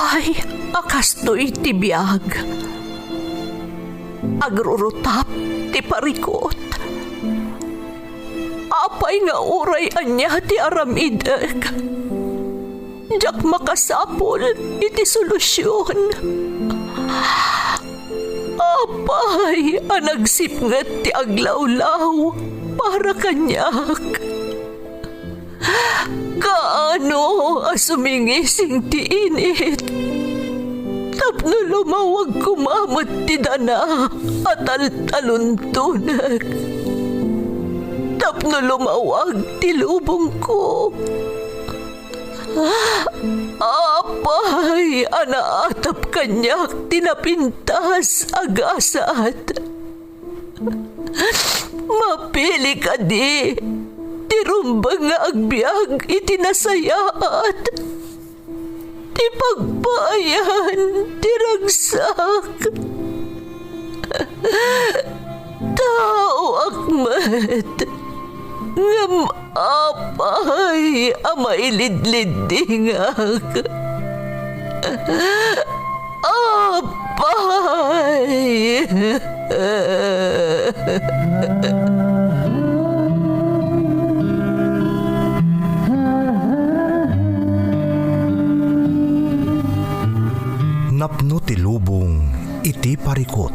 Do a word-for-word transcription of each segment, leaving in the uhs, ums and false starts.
Ay, a kastoy ti biag. Agrurutap ti parikut. Apay nga uray ania ti aramidek, diak makasapul iti solusion. Apay a nagsipnget ti aglawlaw para kaniak? Kaano a sumingising ti init tapno lumawag koma met ti dana a taltaluntonek, tapno lumawag ti lubongko? Apay a naatap kaniak ti napintas a gasat? Mapili kadi ti rumbeng nga agbiag iti nasayaat, ti pagpaayan ti ragsak? Taoak met, ngem apay a mailidliddingak? Apay! Napno ti lubong iti parikut.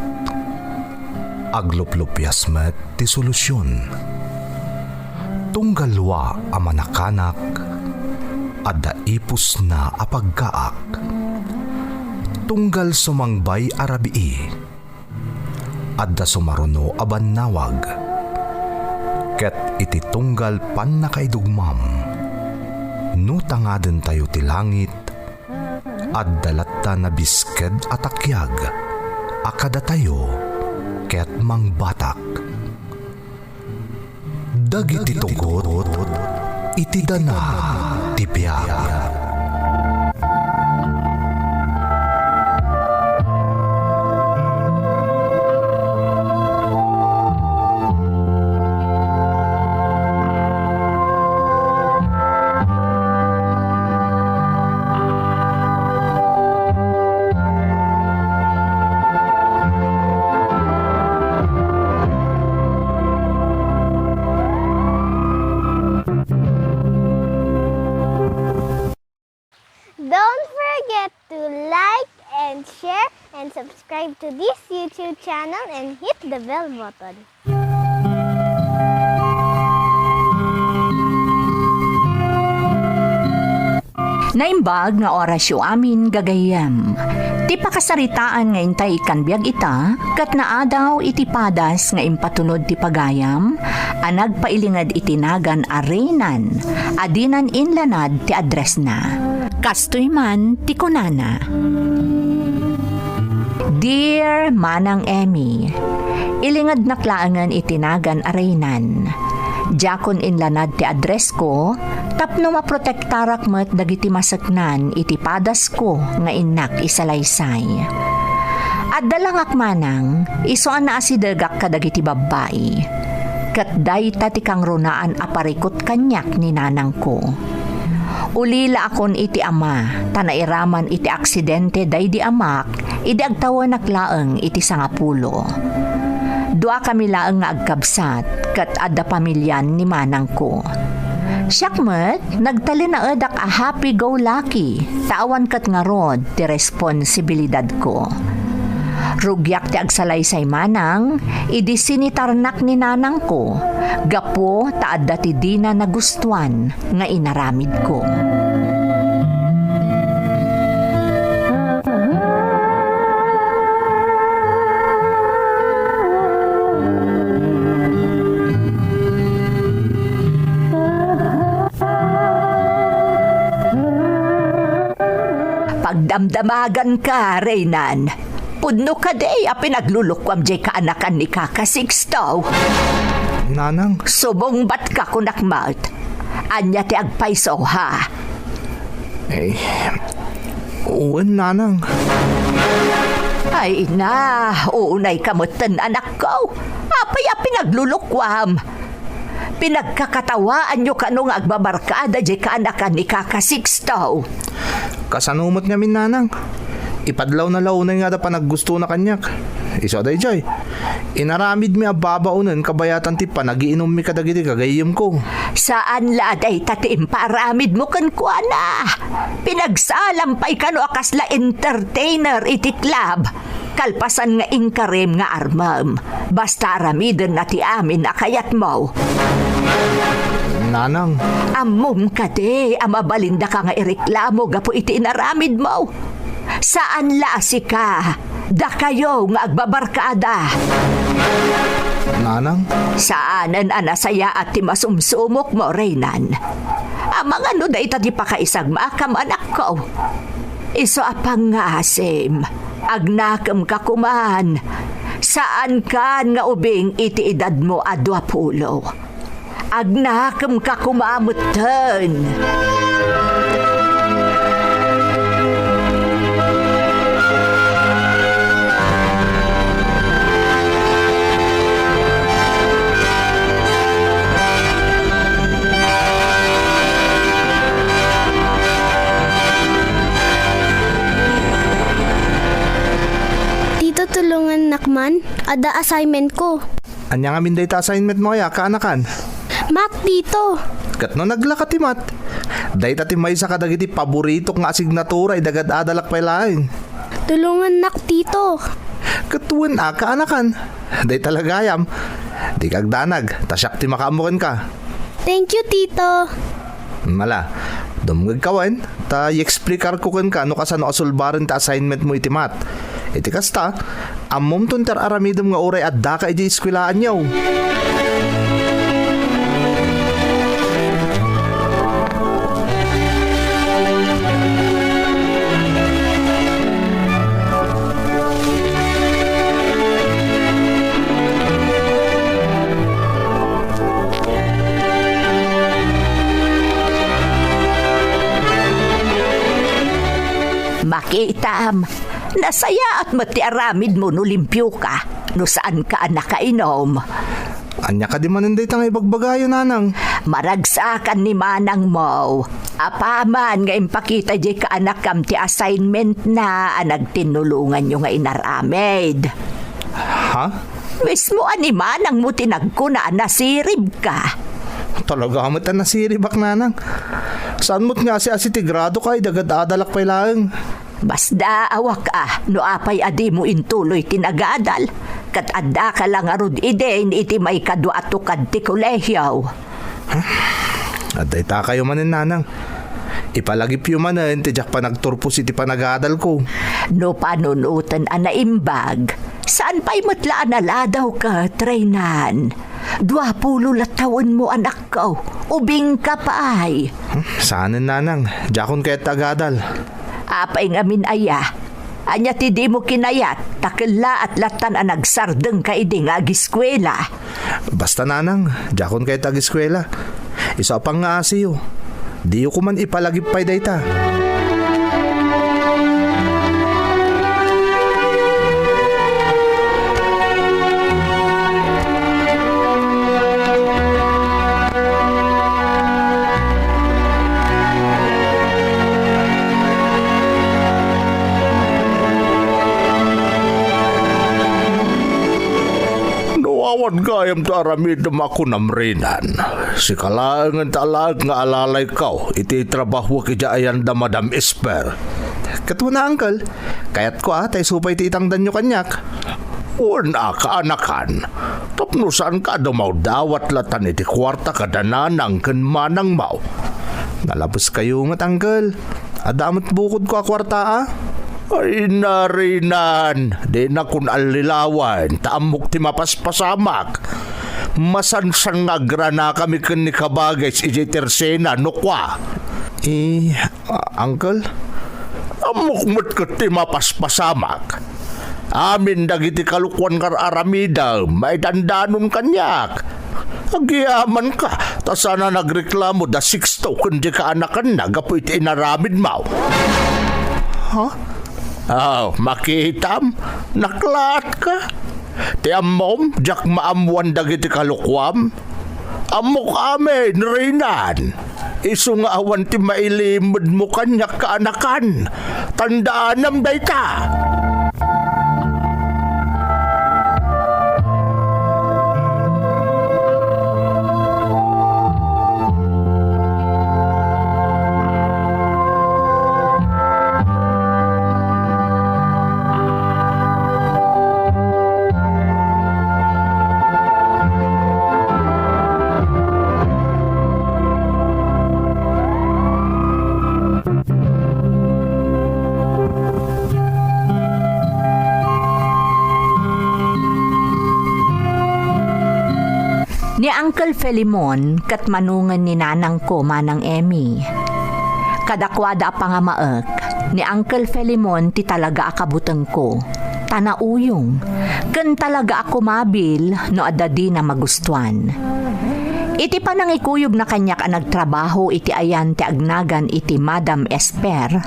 Agluplupias met ti solusion. Tunggal lua a manakanak, adda ipusna a paggaak. Tunggal sumangbay a rabii, adda sumaruno a bannawag. Ket iti tunggal pannakaidugmam, no tangadentayo ti langit, adda latta nabisked a takiag a kadatayo ket mangbatak. Dagiti tugot iti dana ti biag. Don't forget to like and share and subscribe to this YouTube channel and hit the bell button. Naimbag nga orasyo amin, gagayyem. Ti pakasaritaan nga intay ikkan biag ita, ket naadaw iti padas nga impatulod ti pagayam a nagpailinged iti nagan a Reynan a dinan inlanad ti addressna. Kastoy man ti kunana. Dear Manang Emmy, ilingednak laengen iti nagan a Reynan. Diakon inlanad ti addressko tapno maprotektarak met dagiti maseknan iti padasko nga innak isalaysay. Adda langak manang, isu a naasidegak kadagiti babbai. Ket dayta ti kangrunaan a parikut kaniak ni nanangko. Ulilaakon iti ama, ta nairaman iti aksidente daydi amak idi agtawenak laeng iti sangapulo. Duakami laeng nga agkabsat, ket adda pamilian ni manangko. Siak met, nagtalinaedak a happy-go-lucky, ta awan ket ngarud ti responsibilidadko. Rugiak ti agsalaysay manang, idi sinitarnak ni nanangko, gapu ta adda ti dina nagustuan nga inaramidko. Pagdamdamaganka, Reynan. Pudno kadi a pinaglulukuam diay kaanakan ni Kaka Sixto? Nanang. Sumungbatka, kunak met. Ania ti agpayso, ha? Eh, wen, Nanang. Ay na, unayka metten, anakko. Apay a pinaglulukuam? Pinagkakatawaanyo kano nga agbabarkada diay kaanakan ni Kaka Sixto? Kasano met ngamin, nanang? Ipadlawna la unay nga adda panaggustona kaniak. Isu a daydiay, inaramidmi a babaonen kabayatan ti panagiinummi kadagiti gagayyemko. Saan la a dayta ti impaaramidmo kenkuana. Pinagsalam pay kano a kasla entertainer iti club. Kalpasan nga inkarim nga armem, basta aramidenna ti amin a kayatmo. Nanang. Ammom kadi a mabalindaka nga ireklamo gapu iti inaramidmo? Saan la a sika, dakayo nga agbabarkada. Nanang. Saanen a nasayaat ti masumsumokmo, Reynan. Amangan no dayta ti pakaisagmakam, anakko. Isu a pangngaasim, agnakemka koman. Saankan nga ubing iti edadmo a duapulo. Agnakemka koma metten. Tito, tulongannak man. Adda assignment ko. Ania ngamin dayta assignment mo aya, kaanakan? Math, Tito. Ket no naglaka ti math, dayta ti maysa kadagiti paboritok nga asignatura idi agad-adalak pay laeng. Tulongannak, Tito. Ket wen a, kaanakan. Dayta la gayam. Dika agdanag, ta siak ti makaammo kenka. Thank you, Tito. Mala, dumngegka wen, ta i-explikarko kenka no kasano a sulbaren ti assignment mo iti math. Iti kasta, ammom ton ti ar-aramidem nga uray addaka idiay eskuelaanyo. Makitam, nasayaat met ti aramidmo no limpioka, no saanka a nakainom. Ania kadi manen dayta nga ibagbagayo, nanang? Maragsakan ni manangmo. Apaman nga impakita idiay kaanakam ti assignment na a nagtinnulonganyo nga inaramid. Ha? Mismo a ni manangmo ti nagkuna a nasiribka. Talaga met a nasiribak, nanang. Saan met nga asi-asi ti gradoka idi agad-adalak pay laeng? Masdaawak a no apay a dimo intuloy ti nagadal, ket addaka la ngarud idin iti maikadua a tukad ti kolehio. Adda itakayo manen, nanang. Ipalagipyo manen ti diak panagturpos iti panagadalko. No panunoten a naimbag, saan pay met la a naladaw ket, Reynan? Duapulo la tawenmo, anakko. Ubingka pay. Hmm, saanen, nanang. Diakon kayat ti agadal. Apay ngamin aya? Ania ti dimo kinayat, ta kellaat lattan a nagsardengka idi nga agiskuela? Basta, nanang, diakon kayat ti agiskuela. Isu a pangngaasiyo. Diyo koman ipalagip pay dayta. No awan gayam ti aramidem a kunam, Reynan, sika laengen ti alaek nga alalayko iti trabahuek idiay ayan da Madam Esper. Ket wen a, uncle, kayatko a ta isu pay ti itangdanyo kaniak. Wen a, kaanakan, tapno saanka a dumawdawat lattan iti kuarta kada nanang ken manangmo. Nalabeskayo met, uncle. Adda met bukodko a kuarta a. Ay, Reynan, dinakon allilawen, ta ammok ti mapaspasamak. Masansan nga agranakami ken ni Kabagis idiay tersena, no kua. Eh, ah, uncle? Ammok met ket ti mapaspasamak. Amin dagiti kalokuan nga ar-aramidem, maidandanon kaniak. Agyamankami, ta saan a nagreklamo da Sixto ken di kaanakanna gapu iti inaramidmo. Ha? Aw, makitam? Naklaatka? Ti ammom, diak maammoan dagiti kalokuam. Ammok amin, Reynan. Isu nga awan ti mailimedmo kaniak, kaanakan. Tandaanam dayta. Ni Uncle Filemon ket manongen ni nanangko, Manang Emmy. Kadakuada a pangamaek, ni Uncle Filemon ti talaga a kabutengko, ta nauyong, ken talaga a kumabil no adda dina magustuan. Iti panangikuyogna kaniak a nagtrabaho iti ayan ti agnagan iti Madam Esper,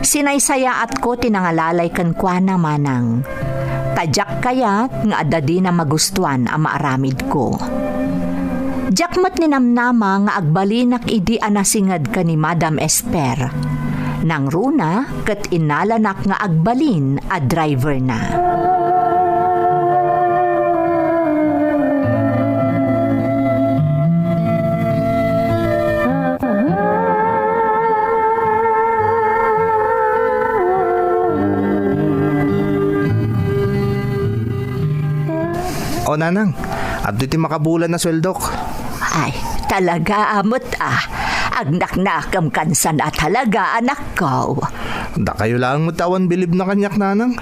sinaysayaatko ti nangalalay kenkuana, Manang. Ta diak kayat nga adda dina magustuan a maaramidko. Diak met ninamnama nga agbalinak idi a nasinged ken ni Madam Esper. Nangruna ket innalanak nga agbalin a driverna. O, Nanang, adtoy ti makabulan a sueldok. Ay, talaga a met a. Agnaknakemkan sana talaga, anakko. Dakayo laeng met ti awan bilibna kaniak, Nanang.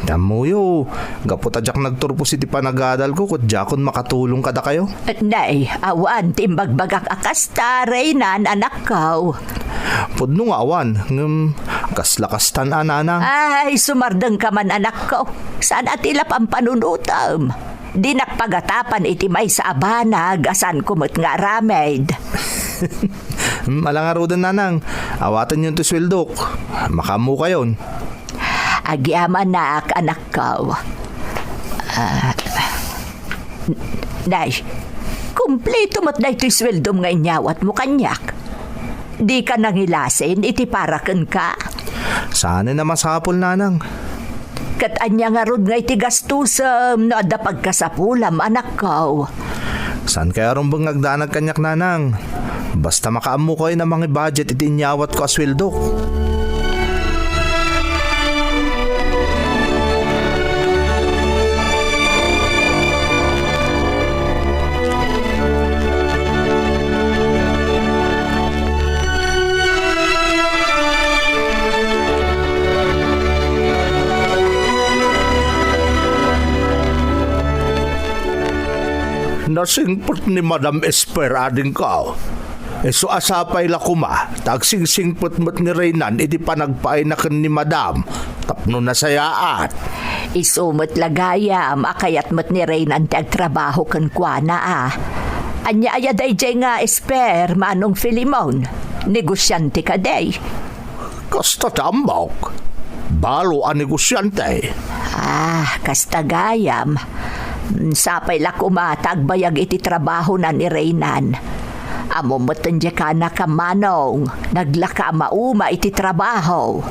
Ammoyo, gapu ta diak nagturpos iti panagadalko ket diakon makatulong kadakayo. Nay, awan ti imbagbagak a kasta, Reynan, anakko. Pudno nga awan, ngem kasla kastan a, Nanang. Ay, sumardengka man, anakko. Saan a ti la pampanunotem. Dinak pagatapan iti maysa a banag a saanko met nga aramid. Hmm, ala ngaruden, Nanang. Awatenyon ti sueldok. Makaammokayon. Agyamanak, anakko. Ah, nay, kumpleto met daytoy sueldom nga inyawatmo kaniak. Dika nangilasin iti para kenka? Saanen a masapul, Nanang. Ket ania ngarud nga iti gastosem no adda pagkasapulam, anakko? Saankayo a rumbeng nga agdanag kaniak, Nanang. Basta makaammokayon a mangi-budget iti inyawatko a sueldok. Nasingpet ni Madam Esper, adingko. Isu a sapay la koma ta agsingsingpet met ni Reynan iti panagpaayna ken ni Madam tapno nasayaat. Isu met la gayam a kayat met ni Reynan ti agtrabaho kenkuana a. Ania aya daydiay nga Esper, Manong Filemon? Negosiante kadi? Kasta ti ammok. Balo a negosiante. Ah, kasta gayam. Mm, sapay la koma ta agbayag iti trabahona ni Reynan. Ammom met ti kanak, Manong, naglaka a mauma iti trabaho.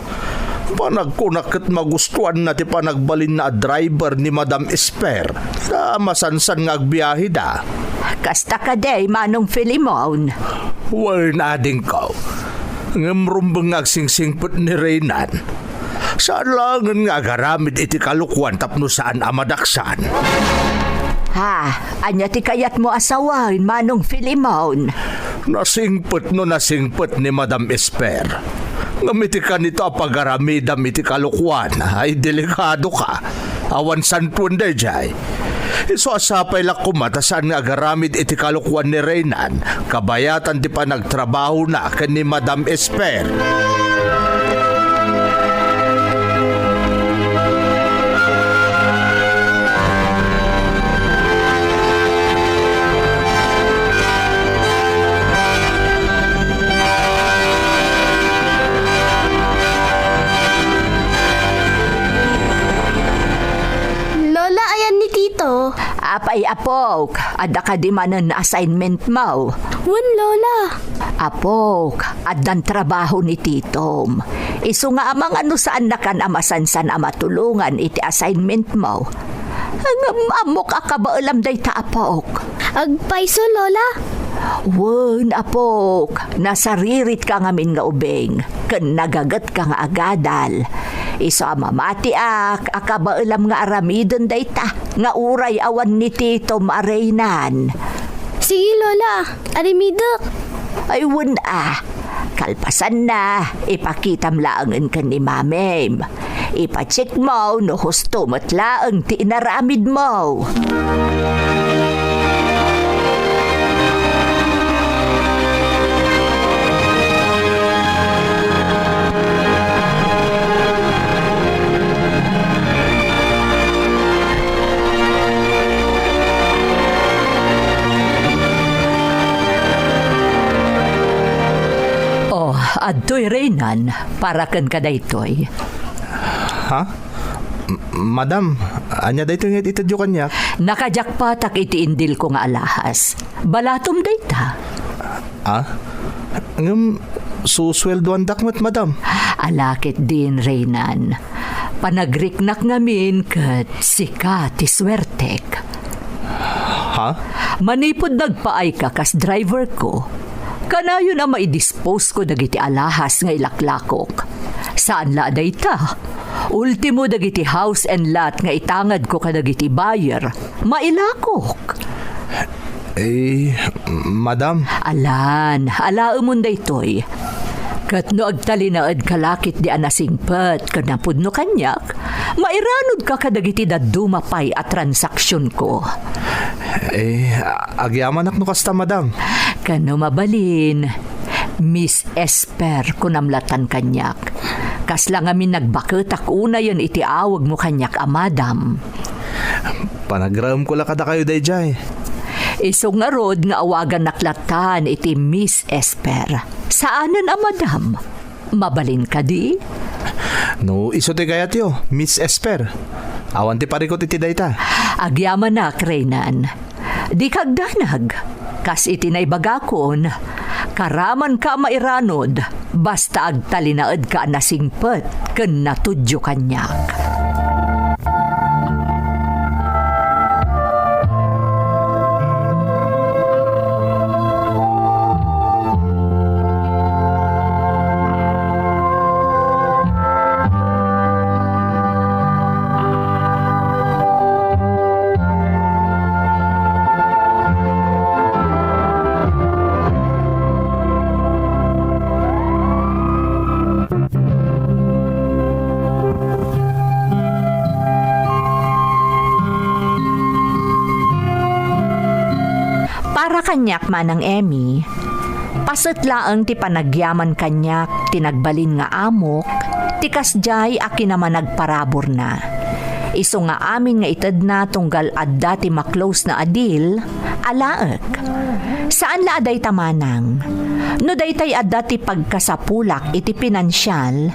Panagkunak ket magustuanna ti panagbalinna a driver ni Madam Esper, ta masansan nga agbiaheda. Kasta kadi, Manong Filemon? Wen, adingko. Ngem rumbeng nga agsingsingpet ni Reynan. Saan laengen nga agaramid iti kalokuan tapno saan a madaksan. Ha, ania ti kayatmo a sawen, Manong Filemon? Nasingpet no nasingpet ni Madam Esper. Ngem iti kanito a pagaramidam iti kalokuan, ay delikadoka. Awan santuan daydiay. Isu a sapay la koma ta saan nga agaramid iti kalokuan ni Reynan, kabayatan ti panagtrabahona ken ni Madam Esper. Lola, ayan ni Tito. Apay, apok, adda kadi manen assignment mo? Wen, Lola. Apok, addan trabaho ni titom. Isu nga amang no saannakan a masansan a matulongan iti assignment mo. Ngem ammok a kabaelam dayta, apok. Agpayso, Lola? Wen, apok, nasariritka ngamin nga ubing, ken nagagetka nga agadal. Isu a mamatiak a kabaelam nga aramiden dayta nga uray awan ni titom a Reynan. Sige, Lola, aramidek. Ay, wen a. Kalpasanna, ipakitam laengen ken ni mamim. Ipacheck mo no husto met laeng ti inaramid mo. Oh, adtoy Reynan, para kenka daytoy. Ha? M-, madam, ania daytoy nga itedyo kaniak? Nakadiak patak iti indilko nga alahas. Balatom dayta. Ah? Ngem, susueldoandak met, madam. Ala ketdin, Reynan. Panagriknak ngamin ket sika ti suertek. Ha? Manipud nagpaayka kas driverko, kanayon a maidisposko dagiti alahas nga ilaklakok. Saan la a dayta. Ultimo dagiti house and lot nga itangedko kadagiti buyer, mailakok. Eh, madam. Alan, alaemon daytoy. Ket no agtalinaedka la ketdi a nasingpet ken napudno kaniak, mairanudka kadagiti dadduma pay a transaksionko. Eh, a-, agyamanak no kasta, madam. Ken no mabalin, Miss Esper, kunam latan kaniak. Kasla ngamin nagbaketak unayen iti awegmo kaniak a madam. Panagraemko la kadakayo daydiay. Isu ngarud nga awagannak latan iti Miss Esper. Saanen a madam. Mabalin kadi? No isu ti kayatyo, Miss Esper. Awan ti parikut iti dayta. Agyamanak, Reynan. Dika agdanag. Kas iti naibagakon, karamanka a mairanud, basta agtalinaedka a nasingpet ken natudyo kaniak. Para kaniak, Manang Emmy, paset laeng ti panagyaman kaniak ti nagbalin nga amok, ti kasdiay a kinamanagparaburna. Isu nga amin nga itedna tunggal adda ti ma-close-na a deal, alaek. Saan la a dayta, manang. No daytay adda ti pagkasapulak iti pinansial,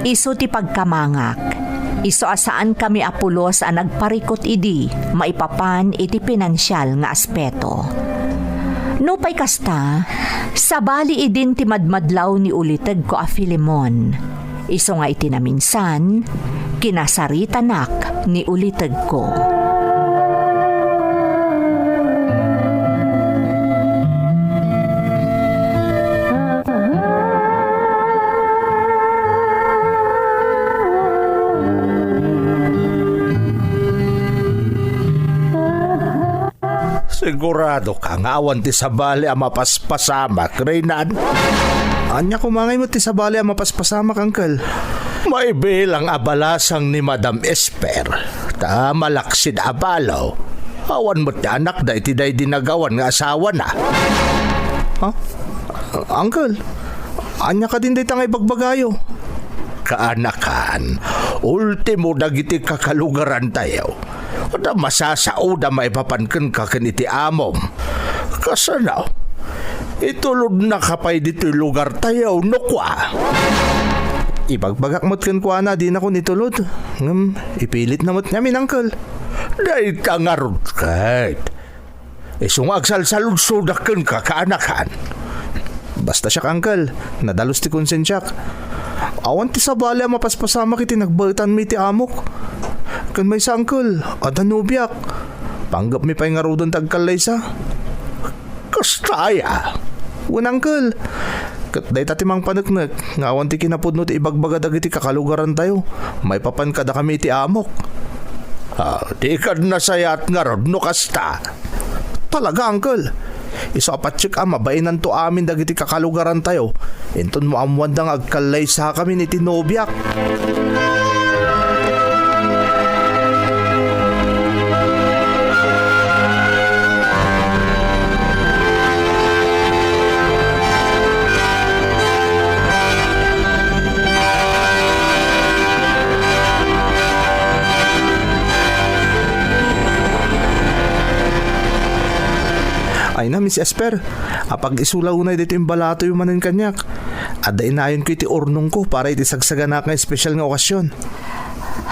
isu ti pagkamangak. Isu a saankami a pulos a nagparikut idi maipapan iti pinansial nga aspeto. Nupay kasta, sabali idin ti madmadlaw ni ulitegko a Filemon. Isu nga iti naminsan, kinasaritanak ni ulitegko. Sigurado ka nga awan ti sabali a mapaspasamak, Reynan? Ania koma ngay met ti sabali a mapaspasamak, Uncle? Maibilang a balasang ni Madam Esper, ta malaksid a balo, awan met ti anakda iti daydi nagawan nga asawana. Ha? Uncle, ania kadin dayta nga ibagbagayo? Kaanakan, ultimo dagiti kakalugarantayo. Adda masasaoda maipapan kenka ken iti amom. Kasano? Itulodnaka pay ditoy lugartayo, no kua? Ibagbagak met kenkuana a dinakon itulod. Ngem, ipilitna met ngamin, Uncle. Dayta ngarud ket. Isu nga agsalsaludsodak kenka, kaanakan. Basta siak, uncle, nadalus ti konsensiak. Awan ti sabali a mapaspasamak iti nagbaetanmi iti amok. Ken maysa, uncle, adda nobiak. Panggepmi pay ngaruden ti agkallaysa. Kasta aya? Wen, uncle. Ket dayta ti mangpaneknek nga awan ti kinapudno ti ibagbaga dagiti kakalugarantayo maipapan kadakami iti amok. Ah, dikad nasayaat ngarud no kasta. Talaga, uncle. Isu a patiek a mabainanto amin dagiti kakalugarantayo, inton maammoanda nga agkallaysakamin iti nobiak. Ay na, Miss Esper, apag-isu la unay daytoy imbalatoyo manen kaniak. Adda inayonko iti urnongko para iti sagsaganaak nga espesyal nga okasyon.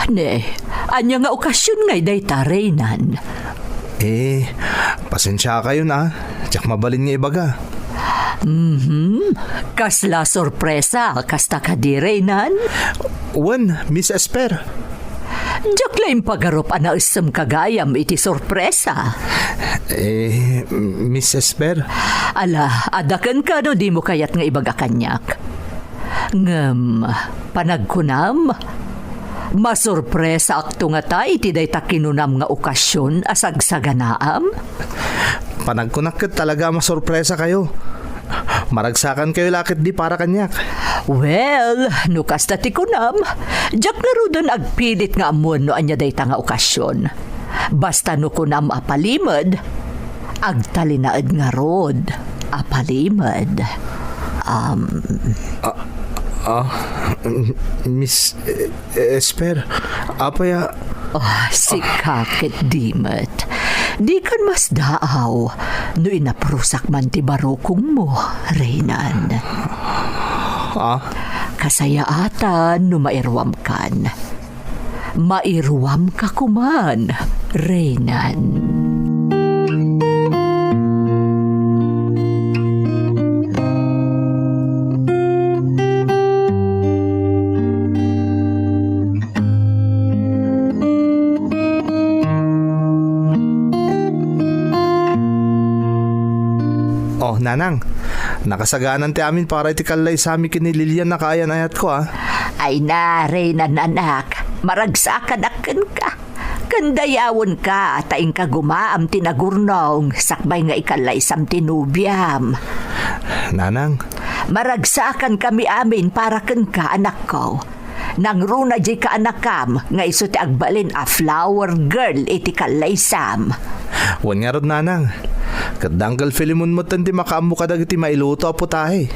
Ne, ania nga okasyon ngay dayta, Reynan? Eh, pasensiakayon a, diak mabalin nga ibaga. Mhm. Kasla sorpresa, kasta kadi, Reynan? Wen, Miss Esper. Diak la impagarup a naessemka gayam iti sorpresa. Eh, Miss Esper? Ala, adda kenka no dimo kayat nga ibaga kaniak. Ngem, panagkunam, masorpresaakto ngata iti dayta kinunam nga okasyon a sagsaganaam? Panagkunak ket talaga a masorpresakayo. Maragsakankayo la ketdi para kaniak. Well, no kasta ti kunam, diak ngaruden agpilit nga ammoen no ania dayta nga okasyon. Basta no kunam a palimed, agtalinaed ngarud a palimed. Um, Ah, ah, Miss, eh, Esper, apay a... Oh, sika ketdi met. Dikan masdaaw no inaprusak man ti barukongmo, Reynan. Ah? Kasayaatan no mairuamkan. Mairuamka koman, Reynan. Oh, Nanang, nakasaganan ti amin para iti kallaysami ken ni Lilian a kaayan-ayatko, a. Ay na, Reynan, anak, maragsakanak kenka. Ken dayawenka ta inka gumaam ti nagurnong sakbay nga ikallaysam ti nobiam. Nanang. Maragsakankami amin para kenka, anakko. Nangruna diay kaanakam nga isu ti agbalin a flower girl iti kallaysam. Wen ngarud, Nanang. Ket da Uncle Filemon metten ti makaammo kadagiti mailuto a putahe.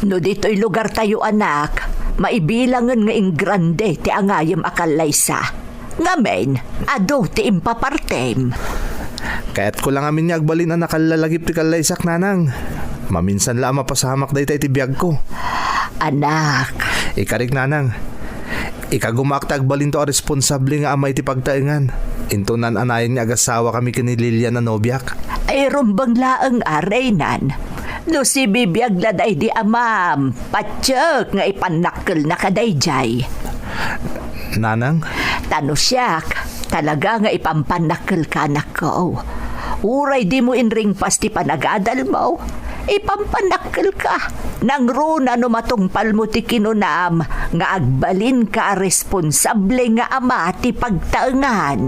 No ditoy lugartayo, anak, maibilangen nga ingrande ti angayem a kallaysa. Ngamin, adu ti impapartem. Kayatko la ngamin nga agbalin a nakallalagip ti kallaysak, Nanang. Maminsan la a mapasamak dayta iti biagko. Anak. Ikarik, Nanang. Ikagumaak ta agbalinto a responsable nga ama iti pagtaengan. Inton naan-anayon nga agasawakami ken ni Lilian a nobiak. Ay, rumbeng laeng a, Reynan. No sibibiag la daydi amam, patiek nga ipannakkelnaka daydiay. Nanang? Ta no siak, talaga nga ipampannakkelka, anakko. Uray dimo inringpas ti panagadalmo, ipampannakkelka. Nangruna no matungpalmo ti kinunam nga agbalinka a responsable nga ama ti pagtaengan.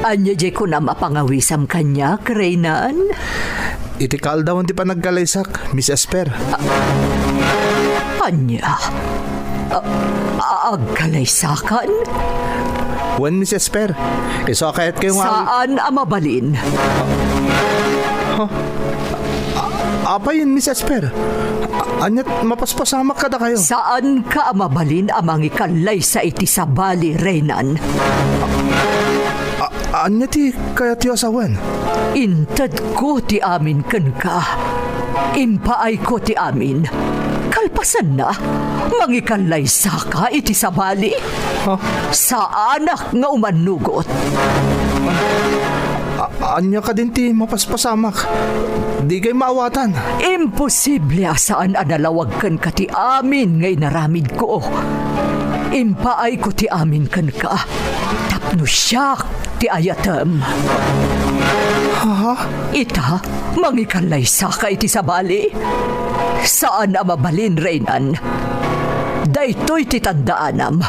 Ania diay kunam a pangawisam kaniak, Reynan? Iti kaaldawan ti panagkalaysak, Miss Esper. Ania? A-, a-, agkalaysakan? Wen, Miss Esper. Isu a kayatkayo nga awi- Saan a mabalin? Huh? A-, Apay, Miss Esper? A-, aniat mapaspasamak kadakayo? Saanka a mabalin a mangikallaysa iti sabali, Reynan. A-, ania ti kayatyo a sawen? Intedko ti amin kenka. Impaayko ti amin. Kalpasanna, mangikallaysa ka iti sabali? Ha? Saanak nga umannugot. A-, ania kadin ti mapaspasamak? Dikay maawatan. Imposible a saan a nalawag kenka ti amin nga inaramidko. Impaayko ti amin kenka tapno siak ti ayatem. Ha? Ita, mangikalaysaka iti sabali? Saan a mabalin, Reynan. Daytoy ti tandaanam.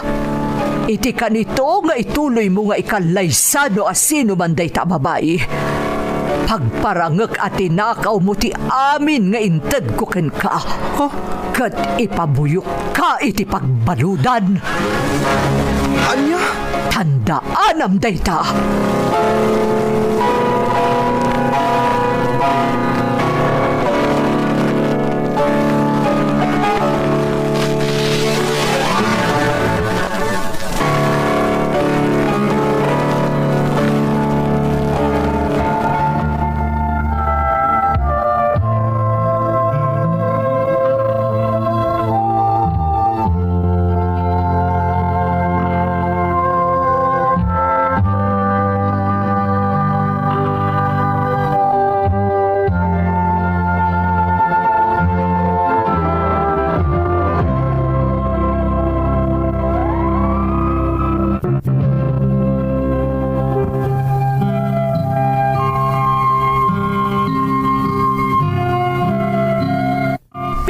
Iti kanito nga ituloymo nga ikallaysa no asino man dayta a babai, pagparangek a tinakawmo ti amin nga intedko kenka. Ha? Ket ipabuyokka iti pagbaludan. Ania? Tandaanam dayta.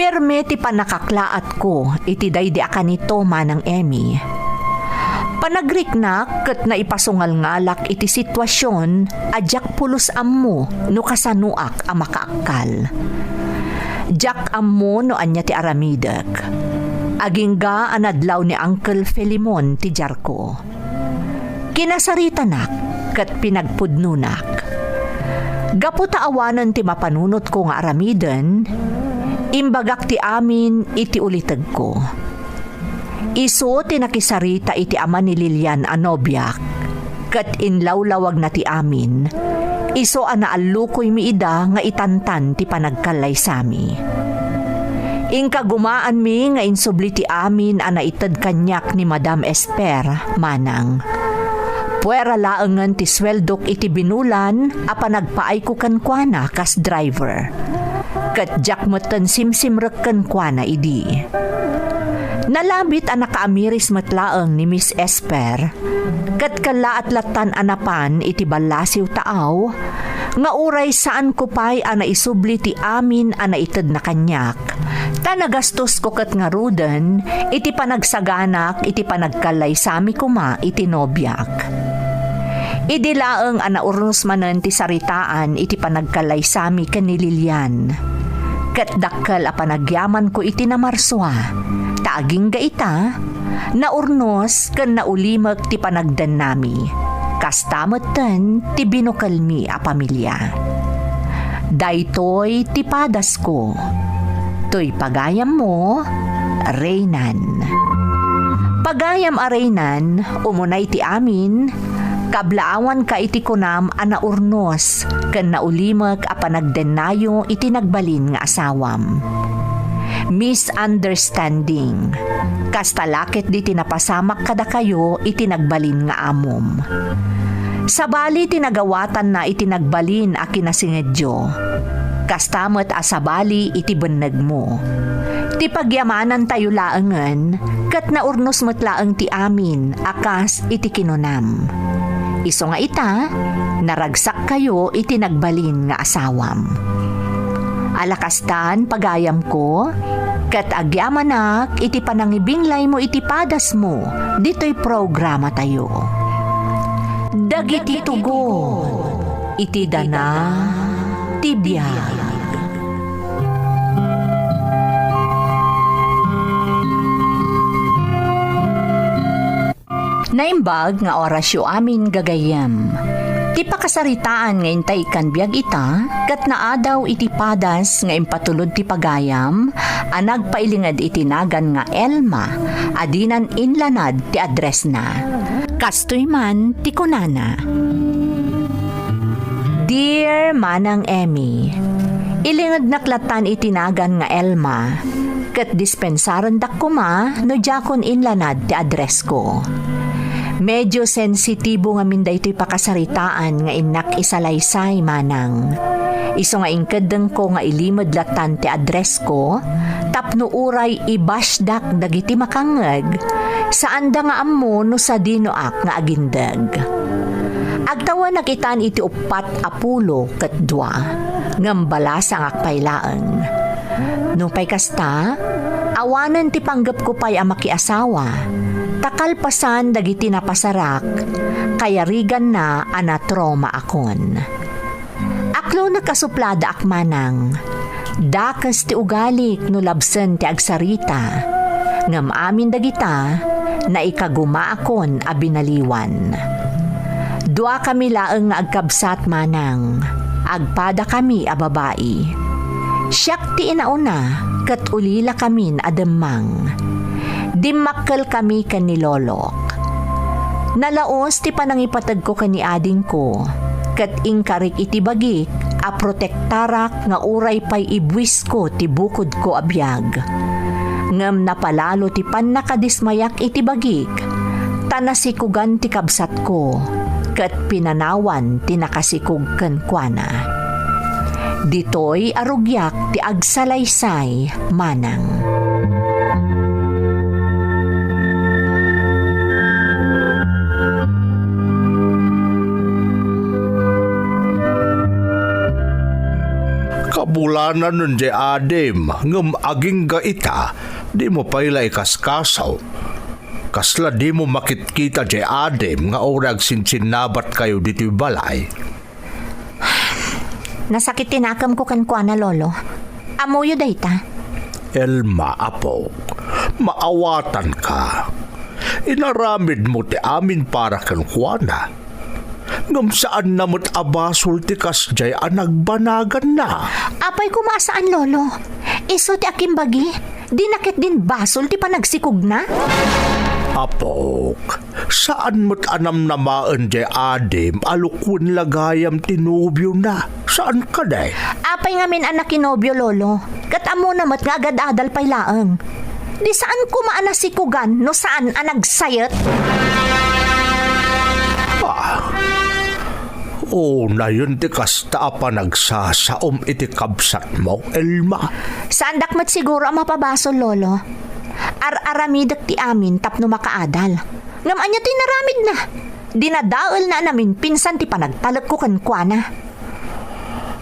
Perme ti pannakaklaatko iti daydi a kanito, Manang Emmy. Panagriknak ket naipasungalngalak iti situasion a diak pulos ammo no kasanoak a makaakkal. Diak ammo no ania ti aramidek. Agingga a nadlaw ni Uncle Filemon ti diarko. Kinasaritanak ket pinagpudnonak. Gapu ta awanen ti mapanunotko nga aramiden, imbagak ti amin iti ulitegko. Isu ti nakisarita iti ama ni Lilian a nobiak, ket inlawlawagna ti amin. Isu a naallukoymi ida nga itantan ti panagkallaysami. Inkagumaanmi nga insubli ti amin a naited kaniak ni Madam Esper, manang. Puera laengen ti sueldok iti binulan a panagpaayko kenkuana kas driver. Ket diak metten simsimrek kenkuana idi. Nalabit a nakaamiris met laeng ni Miss Esper, ket kellaat lattan a napan iti ballasiw taaw, nga uray saanko pay a naisubli ti amin a naitedna kaniak, ta nagastosko ket ngaruden iti panagsaganak iti panagkallaysami koma iti nobiak. Idi laeng a naurnos manen ti saritaan iti panagkallaysami ken ni Lilian, ket dakkel a panagyamanko iti namarsua, ta agingga ita, naurnos ken naulimek ti panagdennami. Kasta metten ti binukelmi a pamilia. Daytoy ti padasko. Toy pagayammo, Reynan. Pagayam a Reynan, umunay ti amin, kablaawanka iti kunam a naurnos ken naulimek a panagdennayo iti nagbalin nga asawam. Misunderstanding. Kasta la ketdi ti napasamak kadakayo iti nagbalin nga amom. Sabali ti nagawatanna iti nagbalin a kinasingedyo. Kasta met a sabali iti bennegmo. Ti pagyamanantayo laengen ket naurnos met laeng ti amin a kas iti kinunam. Isu nga ita, naragsakkayo iti nagbalin nga asawam. Ala kastan, pagayamko, ket agyamanak iti panangibinglaymo iti padasmo ditoy programatayo. Dagiti tugon iti dana ti biag. Naimbag nga orasyo amin, gagayyem. Ti pakasaritaan nga intay ikkan biag ita, ket naadaw iti padas nga impatulod ti pagayam a nagpailinged iti nagan nga Elma, a dinan inlanad ti addressna. Kastoy man ti kunana, "Dear Manang Emmy, ilingednak lattan iti nagan nga Elma, ket dispensarendak koma no diakon inlanad ti addressko. Medyo sensitibo ngamin daytoy pakasaritaan nga innak isalaysay, Manang. Isu nga inkeddengko nga ilimed lattan ti addressko, tapno uray i-bashdak dagiti makangngeg, saanda nga ammo no sadinoak nga agindeg. Agtawenak itan iti uppat a pulo ket dua, ngem balasangak pay laeng. Nupay kasta, awanen ti panggepko pay a makiasawa, ta kalpasan dagiti napasarak, kayariganna a natraumaakon. Aklonek a supladaak, Manang. Dakes ti ugalik no labsen ti agsarita, ngem amin dagita, naikagumaakon a binaliwan. Duakami laeng nga agkabsat, Manang. Agpadakami a babai. Siak ti inauna, ket ulilakamin a demmang. Dimmakkelkami ken ni Lolok. Nalaus ti panangipategko ken ni adingko, ket inkarik iti bagik a protektarak nga uray pay ibuisko ti bukodko a biag. Ngem napalalo ti pannakadismayak iti bagik, ta nasikugan ti kabsatko, ket pinanawan ti nakasikog kenkuana. Ditoy a rugiak ti agsalaysay, Manang. Kabulananen jay adim, ngem agingga ita, dimo pay la ikaskaso. Kasla dimo makitkita jay adim nga uray agsinsinnabatkayo ditoy balay? Nasakit ti nakemko kenkuana, Lolo. Ammoyo dayta. Elma, apok, maawatanka. Inaramidmo ti amin para kenkuana. Ngem saanna met a basol ti kasjay a nagbanaganna. Apay koma a saan, Lolo? Isu ti akimbagi, dina ketdin basol ti panagsikogna? Apok, saan met a namnamaen jay adim a lukuen la gayam ti nobiona. Saan kadi? Apay ngamin a nakinobio, Lolo? Ket ammona met nga agad-adal pay laeng. Di saan koma a nasikogan no saan a nagsayet? Ah. Unayen ti kasta a panagsasaom iti kabsatmo, Elma. Saandak met siguro a mapabasol, Lolo. Ar-aramidek ti amin tapno makaadal. Ngem ania ti inaramidna? Dinadaelna a naminpinsan ti panagtalekko kenkuana.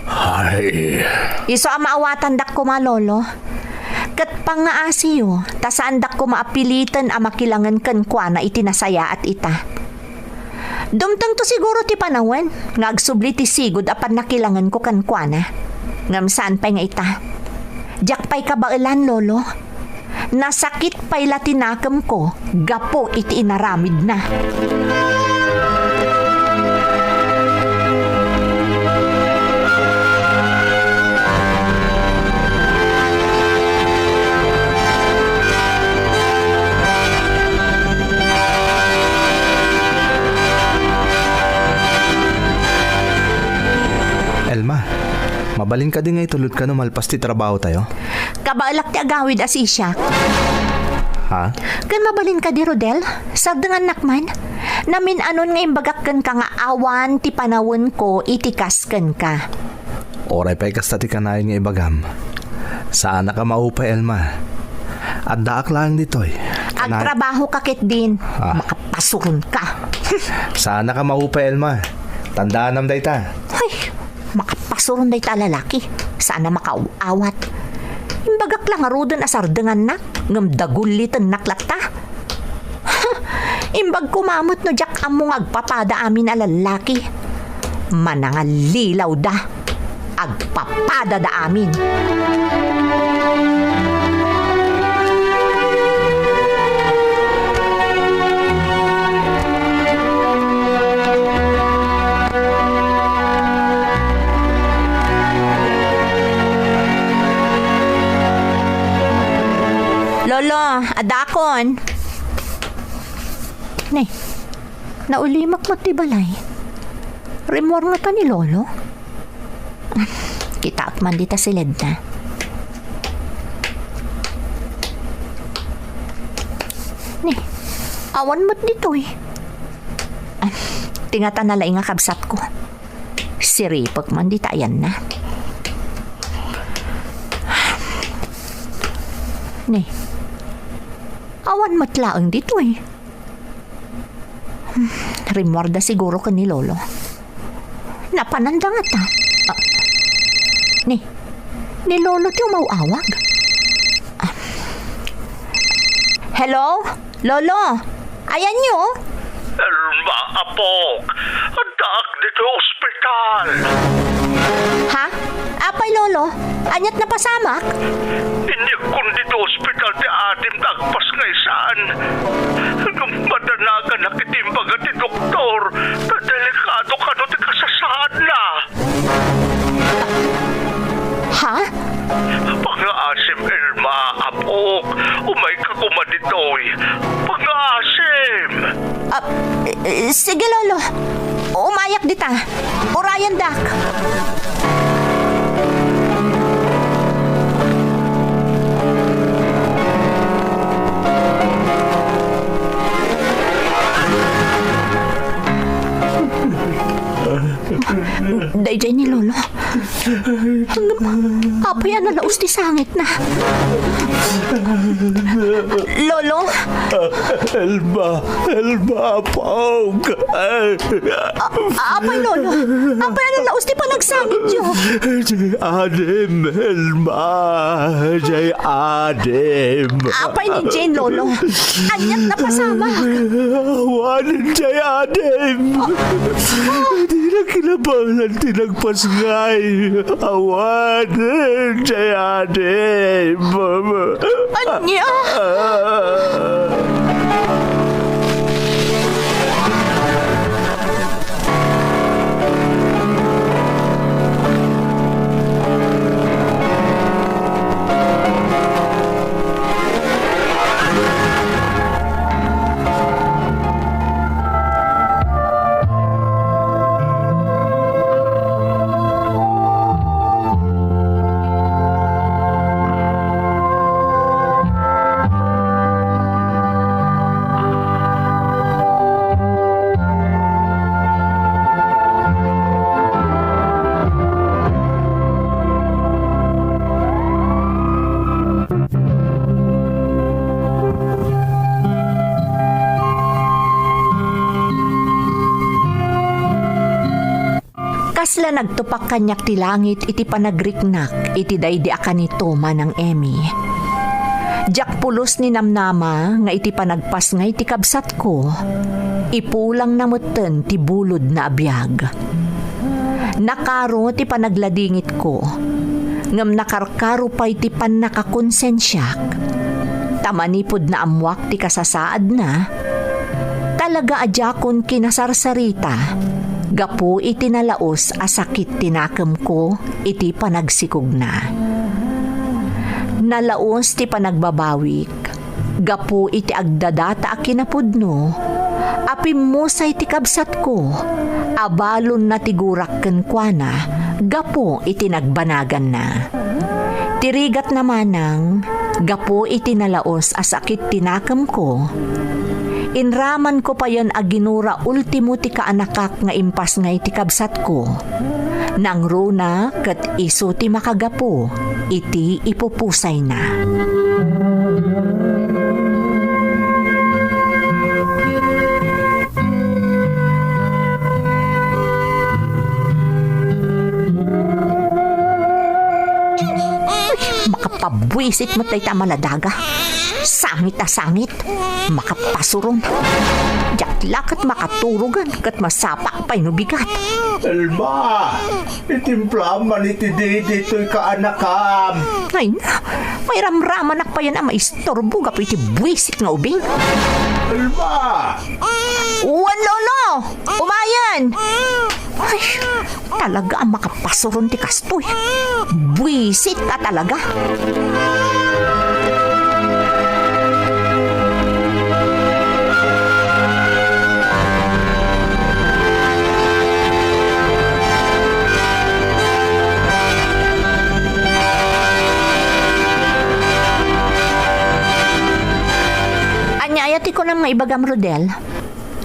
Ay. Isu a maawatandak koma, Lolo. Ket pangngaasiyo, ta saandak koma a piliten a makilangen kenkuana iti nasayaat ita. Dumtengto siguro ti panawen nga agsubli ti sigud a pannakilangenko kenkuana. Ngem saan pay nga ita. Diak pay kabaelan, Lolo. Nasakit pay la ti nakemko gapu iti inaramidna. Elma, mabalin kadi nga itulodka no malpas ti trabaho tayo? Kabaelak ti agawid a sisiak. Ha? Ken mabalin kadi, Rodel? Sardengannak man? Namin-anon nga imbagak kenka nga awan ti panawenko iti kas kenka. Uray pay kasta ti kanayon nga ibagam. Saanak a maupay, Elma. Addaak laeng ditoy. Kana- Agtrabaho ka ketdin. Ah. Makapasuron ka. Saanak a maupay, Elma. Tandaanam dayta. Ay, makapasuron dayta a lalaki. Saan a makaaw-awat. Imbagak la ngaruden a sardengannak, ngem dagullitennak latta. Imbag koma met no diak ammo nga agpapada amin a lallaki. Manangallilaw da. Agpapada da amin. Lolo, adakon. Ne, naulimek met ti balay. Rimmuar ngata ni Lolo? Kitaek man dita siledna. Ne, awan met ditoy. Ti ngata nalaing a kabsatko. Siripek man dita ayanna. Ne, awan met laeng ditoy. Hmm, rimmuarda siguro ken ni Lolo. Napananda ngata. Ah, ni, ni Lolo ti umaw-awag. Ah. Hello? Lolo? Ayanyo? Elma, apok. Addaak ditoy ospital. Ha? Apay, Lolo? Aniat napasamak? Inyegkon ditoy ospital ti adim ta agpasngay saan. Ngem madanaganak iti imbaga ti doktor ta delikado kano ti kasasaadna. Ha? Pangaasim, Elma, apok. Umayka koma ditoy. Pangaasim. Ah, eh, sige, Lolo. Umayak dita. Urayandak. Daydiay ni Lolo. Ngem, apay a nalaus ti sangitna? Lolo? Elma, Elma, apok. A-, apay, Lolo? Apay a nalaus ti panagsangityo? Diay adim, Elma. Diay adim. Apay ni Jane, Lolo? Aniat napasamak? Awanen diay adim. Dinak kinabanglan ti nagpasngay. Awanen diay adim. Ania? Kasla nagtupak kaniak ti langit iti panagriknak iti daydi a kanito, Manang Emmy. Diak pulos ni namnama nga iti panagpasngay ti kabsatko, ipulangna metten ti bulodna a biag. Nakaro ti panagladingitko, ngem nakarkaro pay ti pannakakonsensiak. Ta manipud naammoak ti kasasaadna, talaga a diakon kinasarsarita gapu iti nalaus a sakit ti nakemko iti panagsikogna. Nalaus ti panagbabawik gapu iti agdadata a kinapudno a pimmusay ti kabsatko a balonna ti gurak kenkuana gapu iti nagbanaganna. Ti rigatna manang, gapu iti nalaus a sakit ti nakemko, inramanko payen a ginura ultimo ti kaanakak nga impasngay ti kabsatko. Nangruna ket isu ti makagapu iti ipupusayna. Ay, makapabuisit met dayta a maladaga. Sangit a sangit. Makapasuron. Diak la ket makaturogen ket masapak pay no bigat. Elma! Itimplaam man iti didi toy kaanakam. Ay na, mairamramanak payen a maistorbo gapu iti buisit nga ubing. Elma! Wen, Lolo! Umayen! Ay, talaga a makapasuron ti kastoy. Buisit a talaga. Ibagam, Rodel,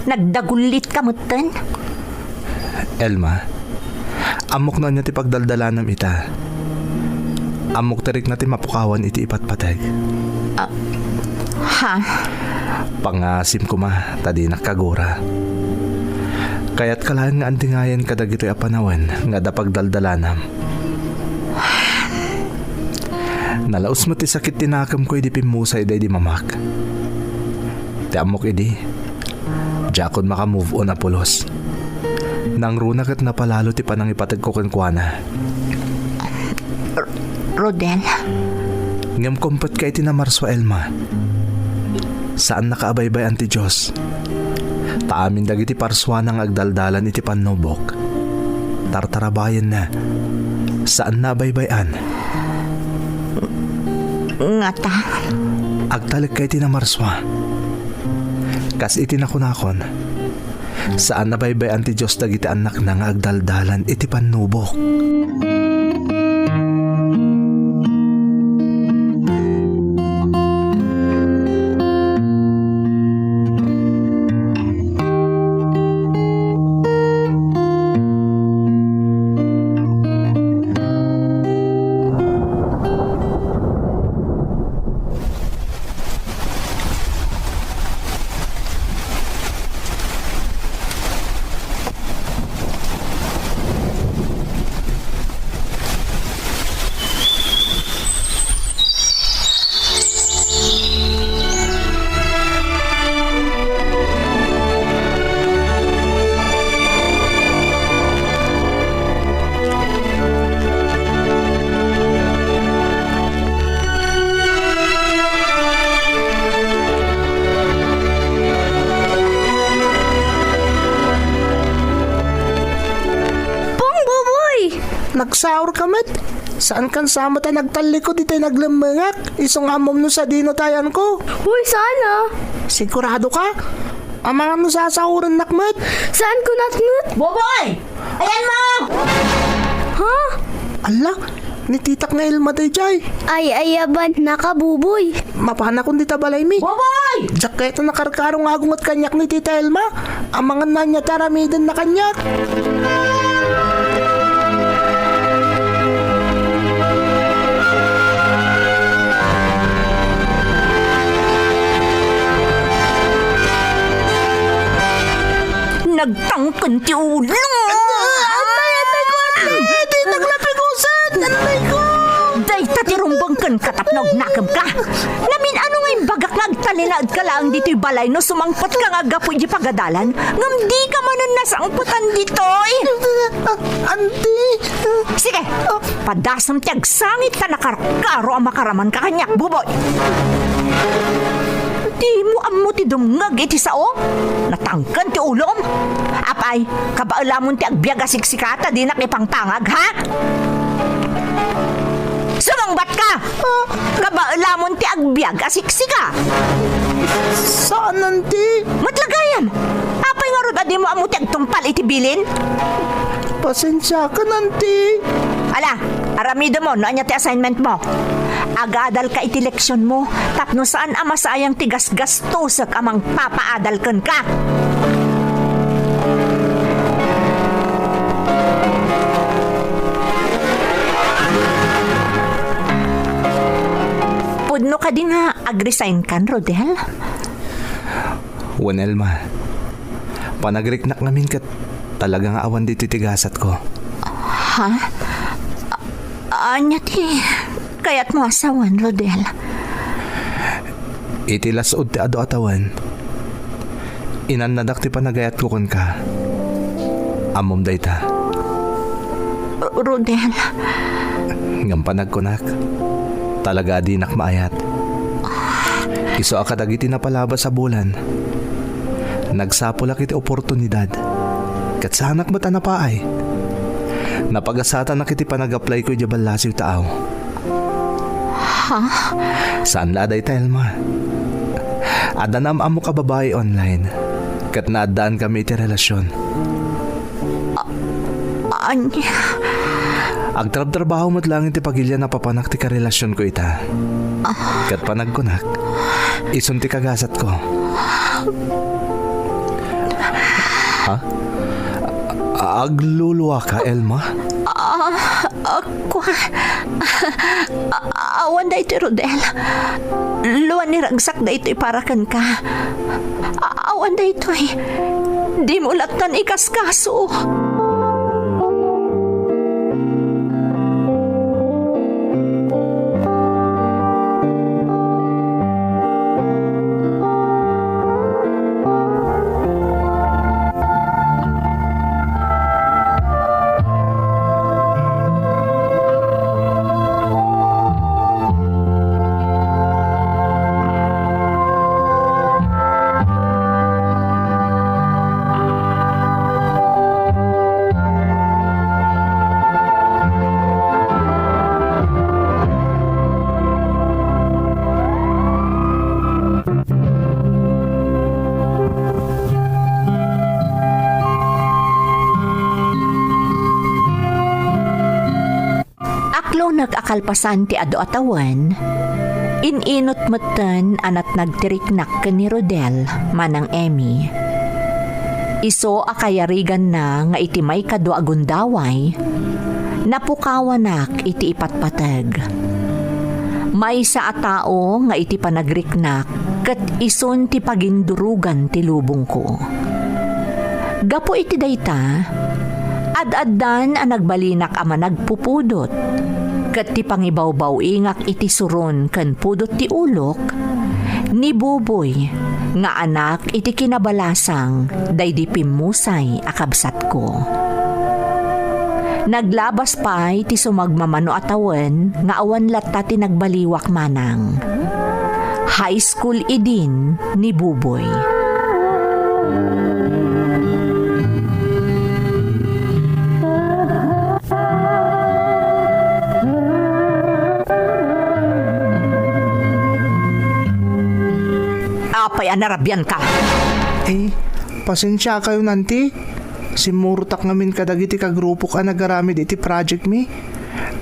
nagdagullitka metten? Elma, ammok no ania ti pagdaldalanam ita. Ammok ti rikna ti mapukawan iti ipatpateg. Ah, ha? Pangngaasim koma, ta dinak kagura. Kayatka laeng nga andingayen kadagitoy a panawen nga adda pagdaldalanam. Nalaus met ti sakit ti nakemko idi pimmusay daydi mamak. Ti ammok idi, diakon maka-move on a pulos. Nangruna ket napalalo ti panangipategko kenkuana. R-, Rodel? Ngem kumpetka iti namarsua, Elma. Saannaka a baybay-an ti Dios. Ta amin dagiti parsuana nga agdaldalan iti pannubok, tartarabayenna. Saanna a baybay-an. Ngata? Agtalekka iti namarsua. Kas iti nakunakon, saan a baybay-an ti Dios dagiti annakna nga agdaldalan iti pannubok. Pong, Buboy! Nagsaurka met? Saankan sa met a nagtallikod itay naglemmengak? Isu nga ammom no sadino ti ayanko? Uy, saan a? Sigurado ka? Amangan no sasaorennak met? Saanko natnget? Buboy! Ayanmo! Ha? Alla, ni titak nga Elma daydiay. Ay, ayabannaka, Buboy. Mapanakon dita balaymi. Buboy! Diak kayat a nakarkaro nga agunget kaniak ni Tita Elma. Amangan no ania ti aramidenna kaniak. Nagtangken ti ulo. Anay, anay ko, anay! Ditak la pigusen! Anay ko! Dayta ti rumbeng kenka tapno agnakemka. Namin-ano nga imbagak nga agtalinaedka laeng ditoy balay no sumangpetka nga aggapu iti pagadalan, ngem dika manen nasangpetan ditoy. Ah, anti. Sige, padasem ti agsangit ta nakarkaro a makaramanka kaniak, Buboy. Dimo ammo ti dumngeg iti sao? Natangken ti ulom? Apay, kabaelamon ti agbiag a siksika ta dinak ipangpangag, ha? Sumungbatka! Ah. Kabaelamon ti agbiag a siksika. Saan, anti. Met la gayam! Apay ngarud a dimo ammo ti agtungpal iti bilin? Pasensiakan, anti. Ala, aramidem no ania ti assignment mo. Agadalka iti leksion mo tapno saan a masayang ti gasgas tusek a mangpapaadal kenka. Pudno kadi nga agresign kan, Rodel? Wen, Elma. Panagriknak ngamin ket talaga nga awan ditoy ti gasatko. Ha? A-, ania ti kayatmo a sawen, Rodel? Iti las-ud ti adu a tawen, inannadak ti panagayatko kenka. Ammom dayta. Rodel. Ngem panagkunak, talaga a dinak maayat. Isu a kadagiti napalabas a bulan, nagsapulak iti oportunidad. Ket saanak met a napaay. Napagasatanak iti panag-applyko idiay ballasiw ta aw. Ha? Saan la a dayta, Elma. Adda naam-ammok a babai online, ket naaddaankami iti relasion. A-, ania? Agtrabtrabaho met laeng iti pagilian a papanak ti karelasionko ita. Ket panagkunak, isun ti kagasatko. Ha? Agluluaka, Elma? Ah, ah, kua. A-, awan daytoy, Rodel. Luan ni ragsak daytoy para kenka. A-, awan daytoy. Dimo lattan ikaskaso. Aklonek a kalpasan ti adu a tawen, in-inut metten a natnag ti riknak ken ni Rodel, Manang Emmy. Isu a kayariganna nga iti maikadua a gundaway, napukawanak iti ipatpateg. Maysa a tao nga iti panagriknak ket isun ti pagindurugan ti lubongko. Gapu iti dayta, ad-addan a nagbalinak a managpupudot, ket ti pangibawbaw-ingak iti suron ken pudot ti ulok, ni Buboy nga anak iti kinabalasang daydi pimmusay a kabsatko. Naglabas pay ti sumagmamano a tawen nga awan latta ti nagbaliwak manang. High school idin ni Buboy. Apay a narabianka? Eh, pasensiakayon, Auntie. Simmurotak ngamin kadagiti kagrupok a nagaramid iti project mi.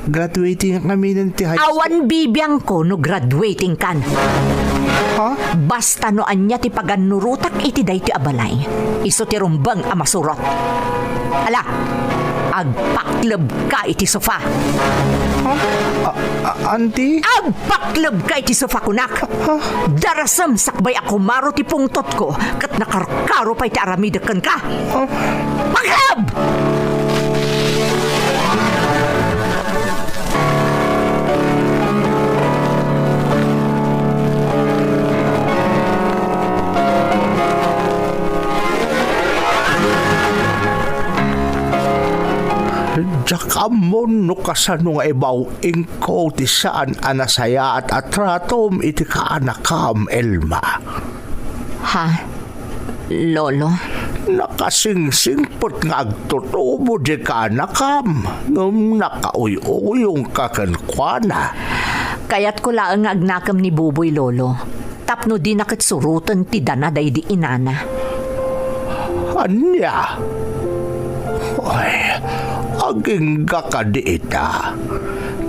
Graduating ngamin ti high school. Awan bibiangko no graduating kan. Ha? Basta no ania ti pagannurotak iti daytoy a balay, isu ti rumbeng a masurot. Ala, agpaklebka iti sofa. Ha? A-, a-, Auntie? Agpaklebka iti sofa, kunak. Ha? Darasem sakbay a kumaro ti pungtotko ket nakarkaro pay ti aramidek kenka. Ha? Pakleb! Diak ammon no kasano nga ibaw-ingko ti saan a nasayaat a tratom iti kaanakam, Elma. Ha? Lolo? Nakasingsingpet nga agtutubo diay kaanakam, ngem nakauy-uyongka kenkuana. Kayatko laeng nga agnakem ni Buboy, Lolo, tapno dina ket suroten ti dana daydi inana. Ania? Ay, agingga kadi ita.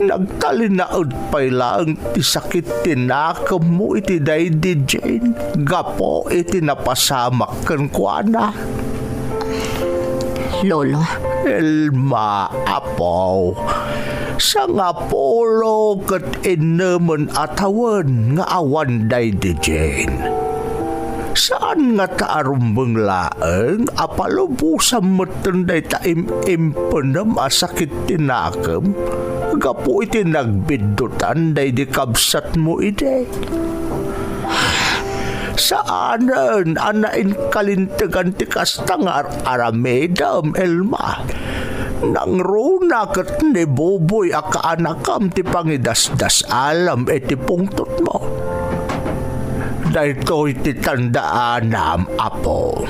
Nagtalinaed pay laeng ti sakit ti nakemmo iti daydi Jane gapu iti napasamak kenkuana. Lolo. Elma, apo, sangapulo ket innemen a tawen nga awan daydi Jane. Saan ngata a rumbeng laeng a palubosam metten dayta im-impenem a sakit ti nakem gapu iti nagbiddutan daydi kabsatmo idi. Saanen a nainkalintegan ti kasta nga ar-aramidem, Elma. Nangruna ket ni Buboy a kaanakam ti pangidasdasalem iti pungtotmo. Daytoy ti tandaanam, apo.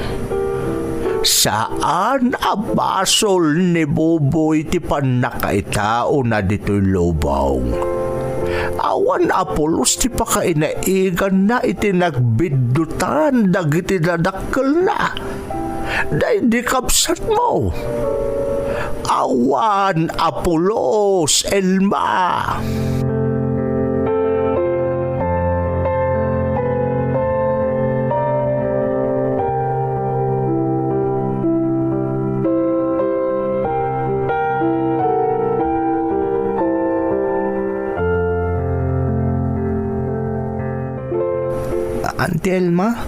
Saan a basol ni Buboy ti pannakaitaona ditoy lubong. Awan a pulos ti pakainaiganna iti nagbiddutan dagiti dadakkelna. Daydi kabsatmo. Awan a pulos, Elma. Auntie Elma,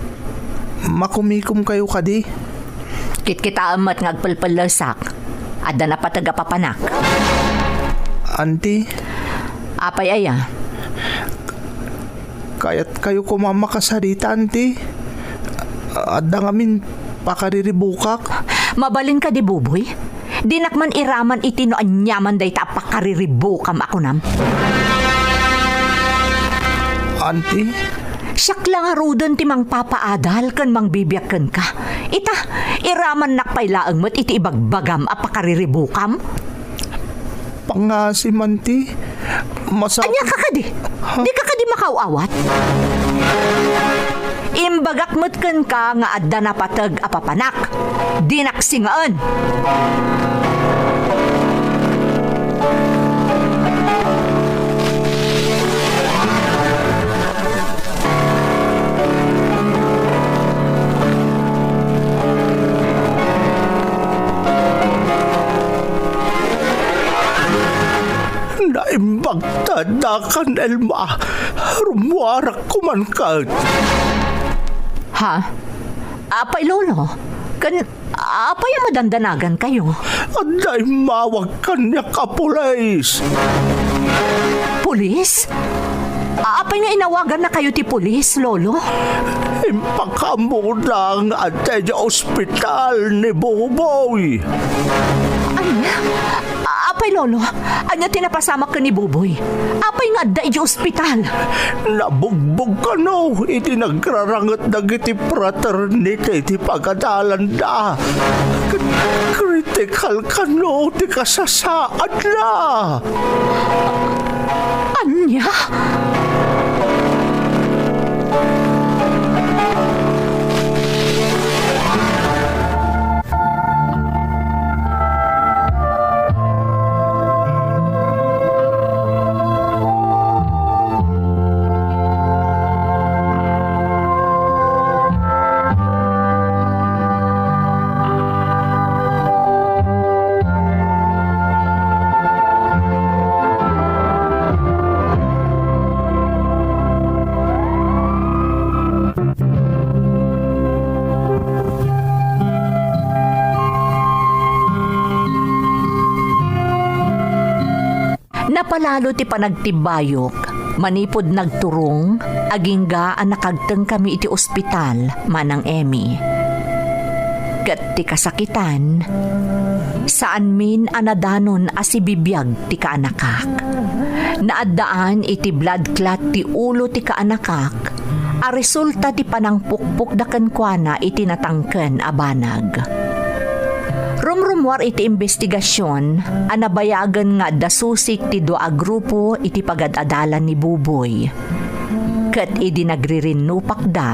makumikomkayo kadi? Kitkitaem met nga agpelpellesak. Adda napateg a papanak. Auntie? Apay aya? Kayatkayo koma makasarita, Auntie? Adda ngamin pakariribukak. Mabalin kadi, Buboy? Dinak man iraman iti no aniaman dayta a pakariribukam a kunam. Auntie? Siak la ngaruden ti mangpapaadal ken mangbibiag kenka. Ita, iramannak pay laeng met iti ibagbagam a pakariribukam. Pangasim, Auntie. Masa- Ania ka kadi? Ha? Di ka kadi makaaw-awat? Imbagak met kenka nga adda napateg a papanak. Dinak singaen. Naimbag ta addakan, Elma. Rummuarak koman ket. Ha? Apay, Lolo? Ken apay a madandanagankayo? Adda immawag kaniak a pulis. Pulis? Apay nga inawagannakayo ti pulis, Lolo? Impakaammoda nga adda idiay ospital ni Buboy. Ania? Apay, Lolo, ania ti napasamak ken ni Buboy? Apay nga adda idiay ospital? Nabugbog kano iti nagraranget dagiti fraternity ti pagadalanda. Kritikal kano ti kasasaadna. Ania? Napalalo ti panagtibbayok manipud nagturong agingga a nakagtengkami iti ospital, Manang Emmy. Ket ti kasakitan, saanmin a nadanon a sibibiag ti kaanakak. Naaddaan iti blood clot ti ulo ti kaanakak a resulta ti panangpukpokda kenkuana iti natangken a banag. Rumrummuar iti imbestigasion a nabayagen nga adda susik ti dua a grupo iti pagad-adalan ni Buboy. Ket idi nagririnupakda,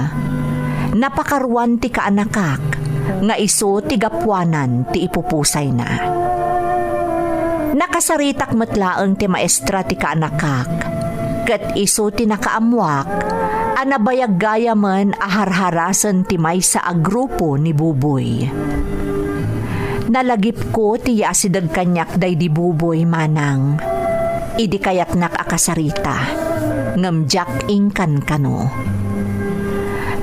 napakaruan ti kaanakak nga isu ti gapuanan ti ipupusayna. Nakasaritak met laeng ti maestra ti kaanakak, ket isu ti nakaammoak a nabayaggayamen a harharasen ti maysa a grupo ni Buboy. Nalagipko ti yaasideg kaniak daydi Buboy, Manang, idi kayatnak a kasarita, ngem diak inkan kano.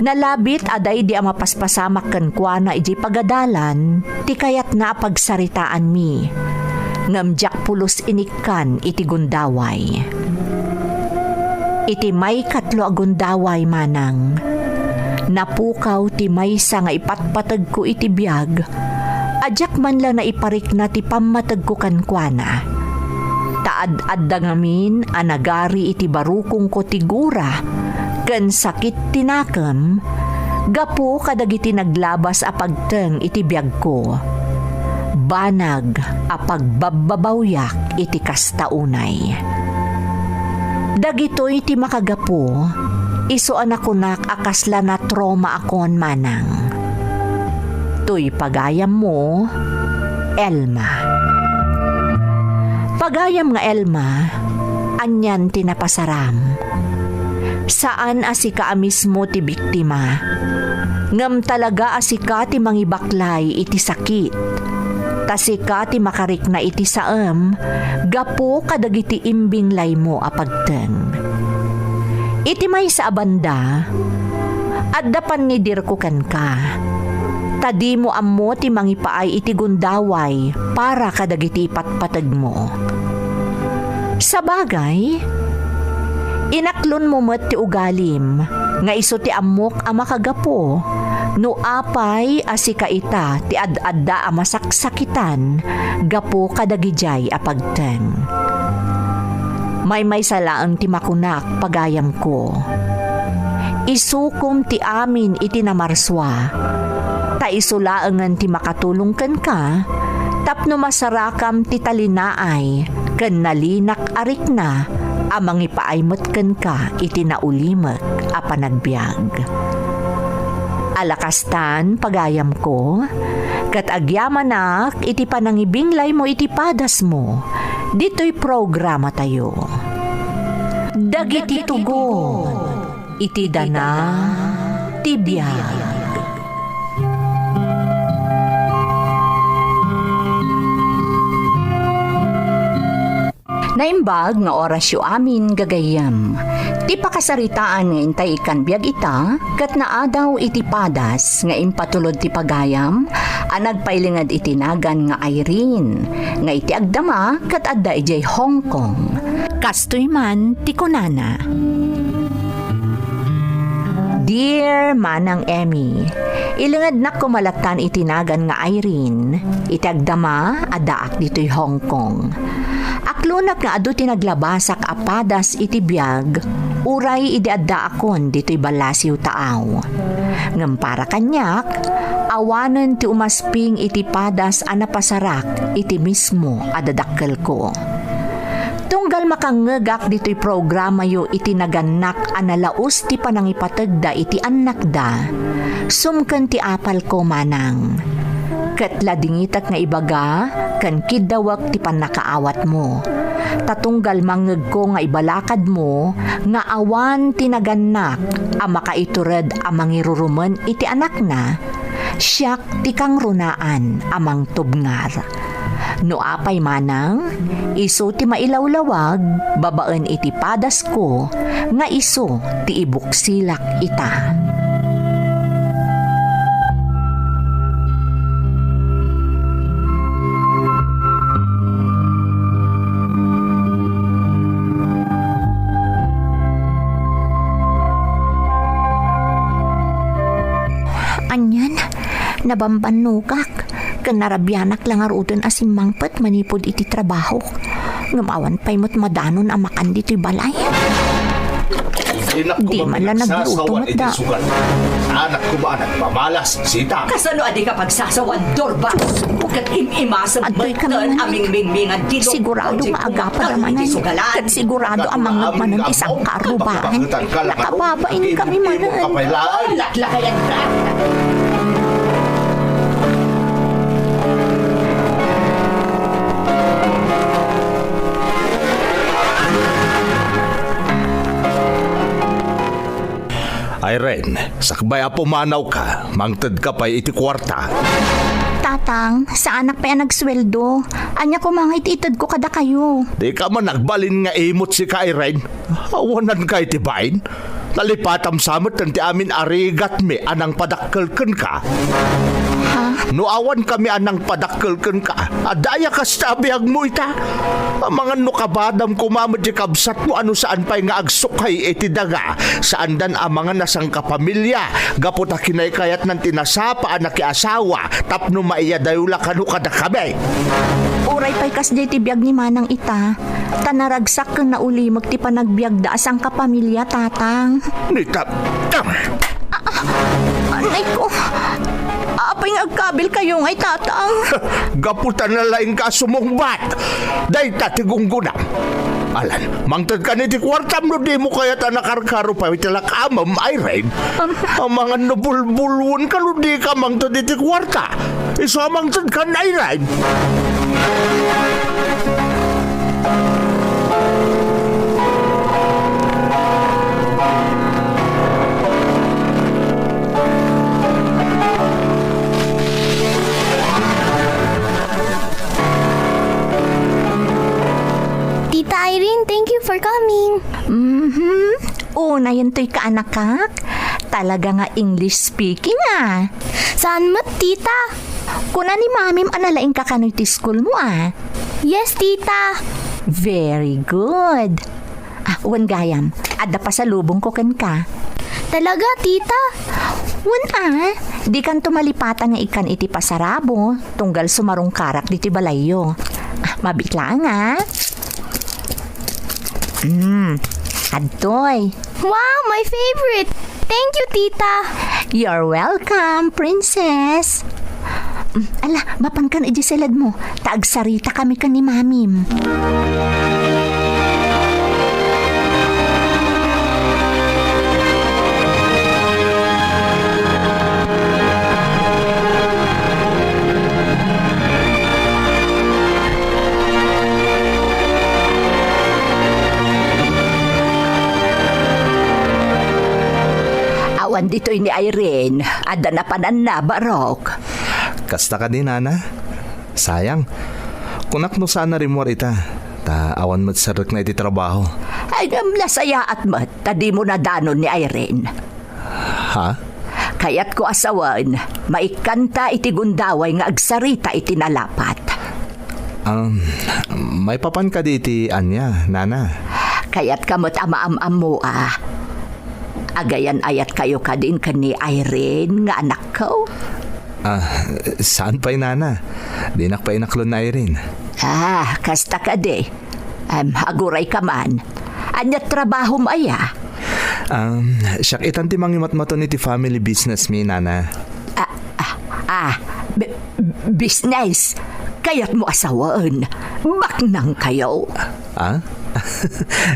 Nalabit a daydi a mapaspasamak kenkuana idiay pagadalan ti kayatna a pagsaritaanmi, ngem diak pulos inikkan iti gundaway. Iti maikatlo a gundaway, Manang, napukaw ti maysa nga ipatpategko iti biag a diak man la naiparikna ti pammategko kenkuana. Ta ad-adda ngamin a nagari iti barukongko ti gura ken sakit ti nakem gapu kadagiti naglabas a pagteng iti biagko. Banag a pagbabbabawiak iti kasta unay. Dagitoy ti makagapu, isu a nakunak a kasla natraumaakon, Manang. Toy pagayammo, Elma. Pagayam nga Elma, anian ti napasaram? Saan a sika a mismo ti biktima, ngem talaga a sika ti mangibaklay iti sakit, ta sika ti makarikna iti saem gapu kadagiti imbinglaymo a pagteng. Iti maysa a banda, Adda pannidirko kenka, ta dimo ammo ti mangipaay iti gundaway para kadagiti ipatpategmo. Sabagay, inaklonmo met ti ugalim nga isu ti ammok a makagapu no apay a sika ita ti ad-adda a masaksakitan gapu kadagidiay a pagteng. Maymaysa laeng ti makunak, pagayamko. Isukom ti amin iti namarsua, ta isu laengen ti makatulong kenka tapno masarakam ti talinaay ken nalinak a rikna a mangipaay met kenka iti naulimek a panagbiag. Ala kastan, pagayamko, ket agyamanak iti panangibinglaymo iti padasmo ditoy programatayo. Dagiti tugon iti dana ti biag. Naimbag nga orasyo amin, gagayyem. Ti pakasaritaan nga intay ikkan biag ita, ket naadaw iti padas nga impatulod ti pagayam a nagpailinged iti nagan nga Irene, nga iti agdama ket adda idiay Hong Kong. Kastoy man ti kunana. Dear Manang Emmy, ilingednak koma lattan iti nagan nga Irene. Iti agdama, addaak ditoy Hong Kong. Aklonak nga adu ti naglabasak a padas iti biag, uray idi addaakon ditoy ballasiw taaw. Ngem para kaniak, awanen ti umasping iti padas a napasarak iti mismo a dadakkelko. Tunggal makangngegak ditoy programayo iti nagannak a nalaus ti panangipategda iti annakda, sumken ti apalko, manang. Ket ladingitek nga ibaga ken kiddawek ti pannakaawatmo. Ta tunggal mangngegko nga ibalakadmo nga awan ti nagannak a makaitured a mangirurumen iti anakna, siak ti kangrunaan a mangtubngar. No apay manang, isu ti mailawlawag babaen iti padasko nga isu ti ibuksilak ita. Anian, nabambannogak. Ken narabianak la ngaruden a simmangpet manipud iti trabahok. Ngem awan pay met madanon a makan ditoy balay. Di man la nagluto met da. Anak ko ba nagmamalas, sita? Kasano a di ka pagsasawan, Dorba? Ket im-imasem met a mingmingmingan ti lukpo. Sigurado nga agapa da manen. Ket sigurado a mangngeg manen ti sangkarubaan. Nakababain kami manen. Laklakayan ka. Irene, sakbay a pumanawka, mangtedka pay iti kuarta. Tatang, saanak pay a nagsueldo. Ania koma nga iti itedko kadakayo? Dika man agbalin nga imot sika, Irene. Awananka iti bain. Nalipatam sa met ti amin a rigatmi a nangpadakkel kenka. Ha? No awankami a nangpadakkel kenka, adda aya kasta a biagmo ita? Amangan no kabadam koma met ti kabsatmo a no saan pay nga agsukay iti daga, saandan amangan a sangkapamilia gapu ta kinaykayatnan ti nasapa a nakiasawa tapno maiyadayo la kano kadakami. Uray pay kasdiay ti biag ni Manang ita, ta naragsak ken naulimek ti panagbiagda a sangkapamilia, Tatang. Ni Tatang. Ah, ah, anay ko. Apay nga agkabilkayo ngay, Tatang? Gapu ta nalaingka a sumungbat. Dayta ti gunggonam. Alan, mangtedkan iti kuartam no dimo kayat a nakarkaro pay ti lakamem, Irene. Um. Amangan no bulbulwenka no dika mangted iti kuarta. Isu a mangtedkan, Irene. Tita Irene, thank you for coming. Mhm. Unayen toy kaanakak. Talaga nga English speaking, ah. Saan met, tita? Kuna ni mamim a nalaingka kano iti school mo, ah. Yes, tita. Very good. Ah, wen gayam, adda pasalubongko kenka. Talaga, tita? Wen, ah. Dikanto malipatan nga ikkan iti pasarabo, tunggal sumarungkarak ditoy balayyo. Ah, mabiit laeng, ah. Mm, adtoy. Wow, my favorite! Thank you, tita! You're welcome, princess! Mm, ala, mapankan iti siledmo, ta agsaritakami ken ni mamim. Awan ditoy ni Irene, adda napananna, barok. Kasta kadi, nana? Sayang. Kunak no saan a rimmuar ita, ta awan met serrekna iti trabaho. Ay, ngem nasayaat met, ta dimo nadanon ni Irene. Ha? Kayatko a sawen, maikkanta iti gundaway nga agsarita iti nalapat. Um, maipapan kadi iti ania, nana? Kayatka met a maam-ammo a. Agayan-ayat kayo kadin ken ni Irene nga anakko? Ah, saan pay, nana? Dinak pay inaklon ni Irene. Ah, kasta kadi. Em, aguray ka man. Ania trabahom aya? Um, siak itan ti mangimatmaton iti family business mi, nana. Ah, ah, ah, bi-, business? Kayatmo a sawen? Baknang kayo? Ah?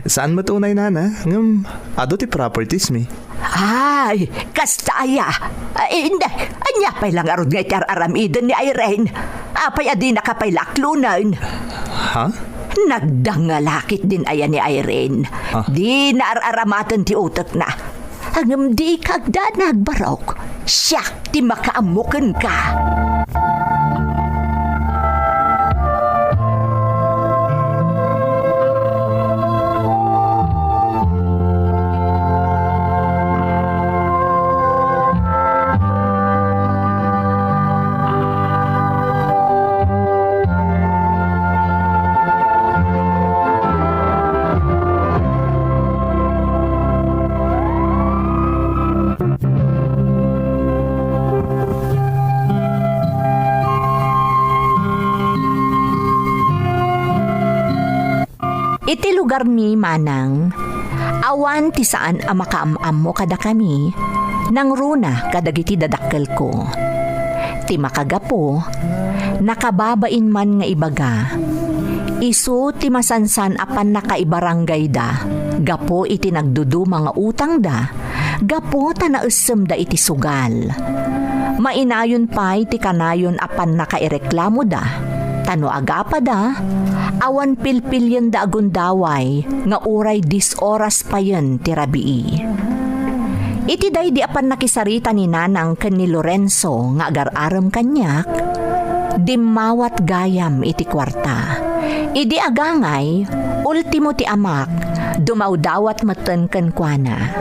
Saan met unay, nana? Ngem, adu ti properties mi. Ay, kasta aya. Ay, indi. Ania pay la ngarud nga iti ar-aramiden ni Irene? Apay a dinaka pay la aklonen? Ha? Nagdangalakit din aya ni Irene. Ah. Dina ar-aramaten ti utekna. Ngem dika agdanag, barok. Siak ti makaammo kenka. Iti lugarmi manang, awan ti saan a makaam-ammo kadakami, nangruna kadagiti dadakkelko. Ti makagapu, nakababain man nga ibaga, isu ti masansan a pannakaibarangayda gapu iti nagduduma nga utangda gapu ta naessemda iti sugal. Mainayon pay ti kanayon a pannakaireklamoda, ta no agapada, awan pilpilienda a gundaway nga uray dis oras payen ti rabii. Iti daydi a pannakisarita ni Nanang ken ni Lorenzo nga agar-arem kaniak, dimmawat gayam iti kuarta. Idi agangay, ultimo ti amak, dumawdawat metten kenkuana.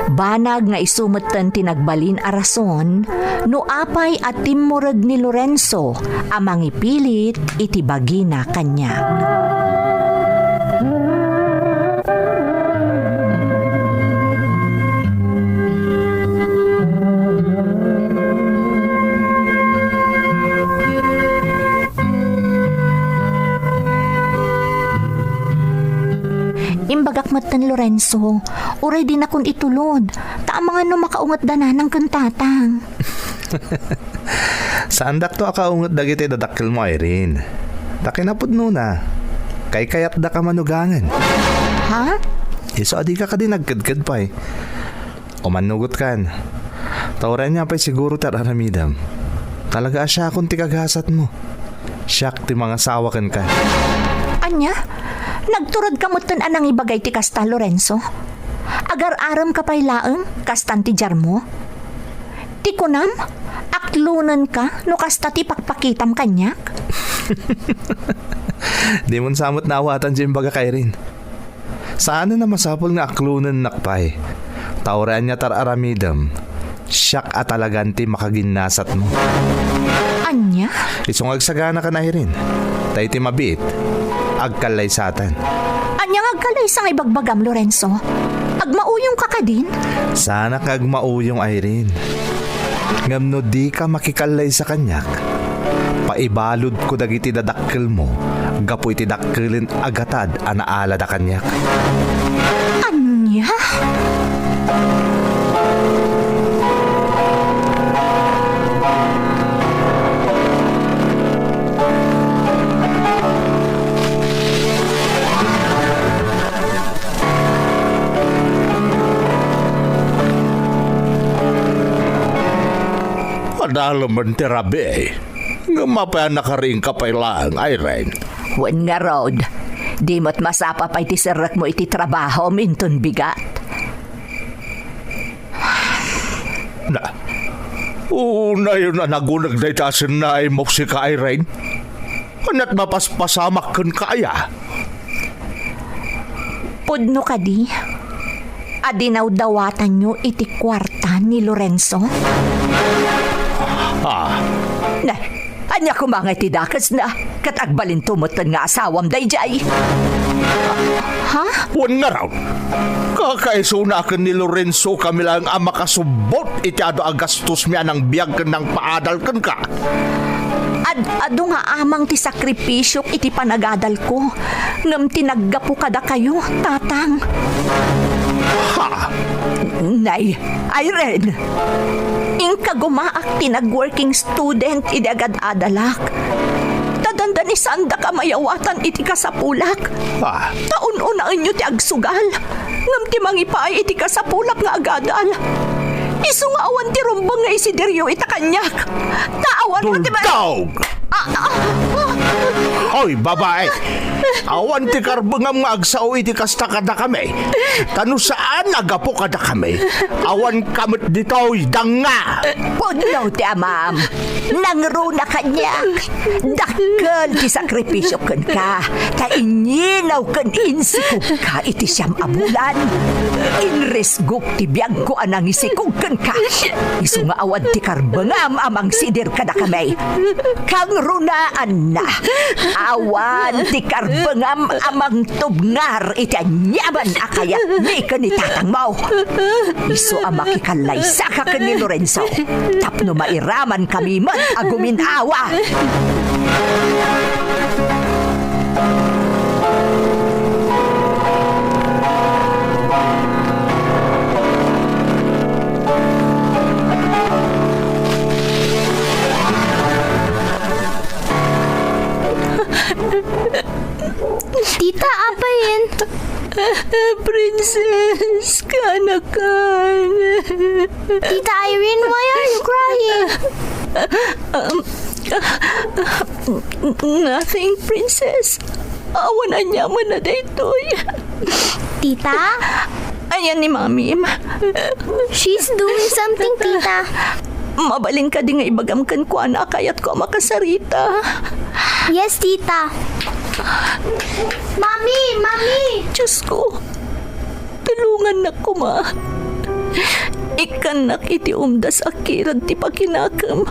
Banag nga isu metten ti nagbalin a rason no apay a timmureg ni Lorenzo a mangipilit iti bagina kaniak. Imbagak metten, Lorenzo, uray dinakon itulod, ta amangan no makaungetda nanang ken tatang. Saandakto a kaunget dagiti dadakkelmo, Irene. Ta kinapudnona, kaykayatdaka manugangen. Ha? Isu a dika kadi nagkedked pay. Umannugotkan. Ta uray ania pay siguro ti ar-aramidem, talaga a siakon ti kagasatmo. Siak ti mangasawa kenka. Ania? Nagturedka metten a nangibaga iti kasta, Lorenzo? Agar-aremka pay laeng, kastan ti diarmo? Ti kunam, aklonenka no kasta ti pakpakitam kaniak? Dimon sa met naawatan ti imbagak, Irene. Saanen a masapul nga aklonennak pay. Ta uray ania ti ar-aramidem, siak a talagan ti makaginnasatmo. Ania? Isu nga agsaganakan, Irene. Ta iti mabiit, agkallaysatan. Ania nga agkallaysa nga ibagbagam, Lorenzo? Agmauyongka kadin? Saanak nga agmauyong, Irene. Ngem no dika makikallaysa kaniak, paibaludko dagiti dadakkelmo gapu iti dakkelen a gatad a naalada kaniak. Ania? Adalemen ti rabii. Ngem apay a nakariingka pay laeng, Irene? Wen ngarud, di met masapa pay ti serrekmo iti trabahom inton bigat. Na, unayon a naguneg dayta a sennaaymo, sika, Irene. Ania't mapaspasamak kenka aya? Pudno kadi a dinawdawatanyo iti kuarta ni Lorenzo? Ah. Na, ania koma nga iti dakesna? Ket agbalinto metten nga asawam daydiay. Ha? Wen ngarud, kakaisuna ken ni Lorenzo kami laeng a makasubbot iti adu a gastosmi a nangbiag ken nangpaadal kenka. Ad-adu nga amang ti sakripisiok iti panagadalko, ngem ti naggapu kadakayo, Tatang. Ha? Nay, Irene, inka gumaak ti nag-working student idi agad-adalak. Ta dandani saandak a mayawatan iti kasapulak. Ah. Ta un-unaenyo ti agsugal, ngem ti mangipaay iti kasapulak nga agadal. Isu nga awan ti rumbeng nga isidiryo ita kaniak. Ta awan met ti ma- Duldaw! Ah, ah, ah. Hoy, babae! Awan ti karbengam nga agsao iti kasta kadakami. Ta no saan a gapu kadakami, awanka met ditoy, danga! Pudno ti amam. Nangruna kaniak. Dakkel ti sakripisio kenka, ta inyinaw ken insikogka iti siam a bulan. Inrisgok ti biagko a nangisikog kenka. Isu nga awan ti karbengam a mangsidir kadakami. Kangrunaanna, awan ti karbengam a mangtubngar iti aniaman a kayatmi ken ni tatangmo. Isu a makikallaysaka ken ni Lorenzo tapno mairamankami met a gumin-awa. Tita, apay? Princess, kaanakan. Tita Irene, why are you crying? Um, nothing, Princess. Awan aniaman a daytoy. Tita? Ayan ni Mamim. She's doing something, Tita. Mabalin kadi nga ibagam kenkuana a kayatko a makasarita? Yes, Tita. Mami! Mami! Diyos ko, tulongannak koma. Ikkannak iti umdas a kirad ti pakinakem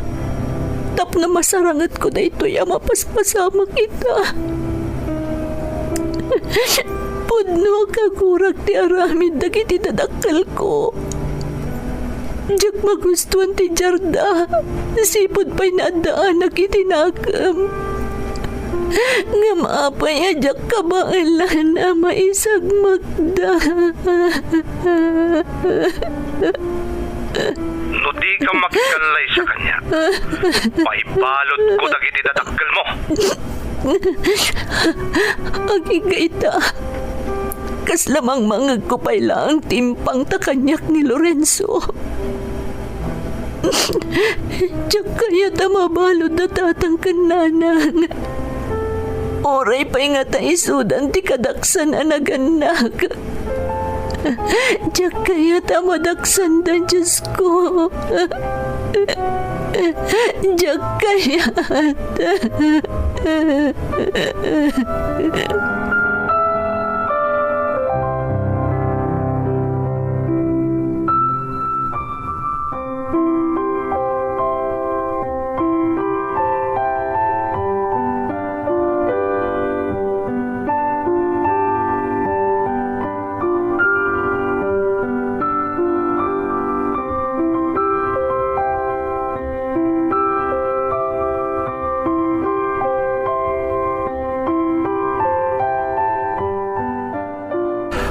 tapno masarangetko daytoy a mapaspasamak ita. Pudno a kagurak ti aramid dagiti dadakkelko. Diak magustuan ti diarda, sipud pay naaddaanak iti nakem. Ngem apay a diak kabaelan a maisagmakda? No dika makikallaysa kaniak, paibaludko dagiti dadakkelmo. Agingga ita, kasla mangmangegko pay laeng ti impangta kaniak ni Lorenzo. Diak kayat a mabalud a tatang ken nanang. Uray pay ngata isudan ti kadaksan a nagannak. Diak kayat a madaksanda, Diyos ko. Diak kayat.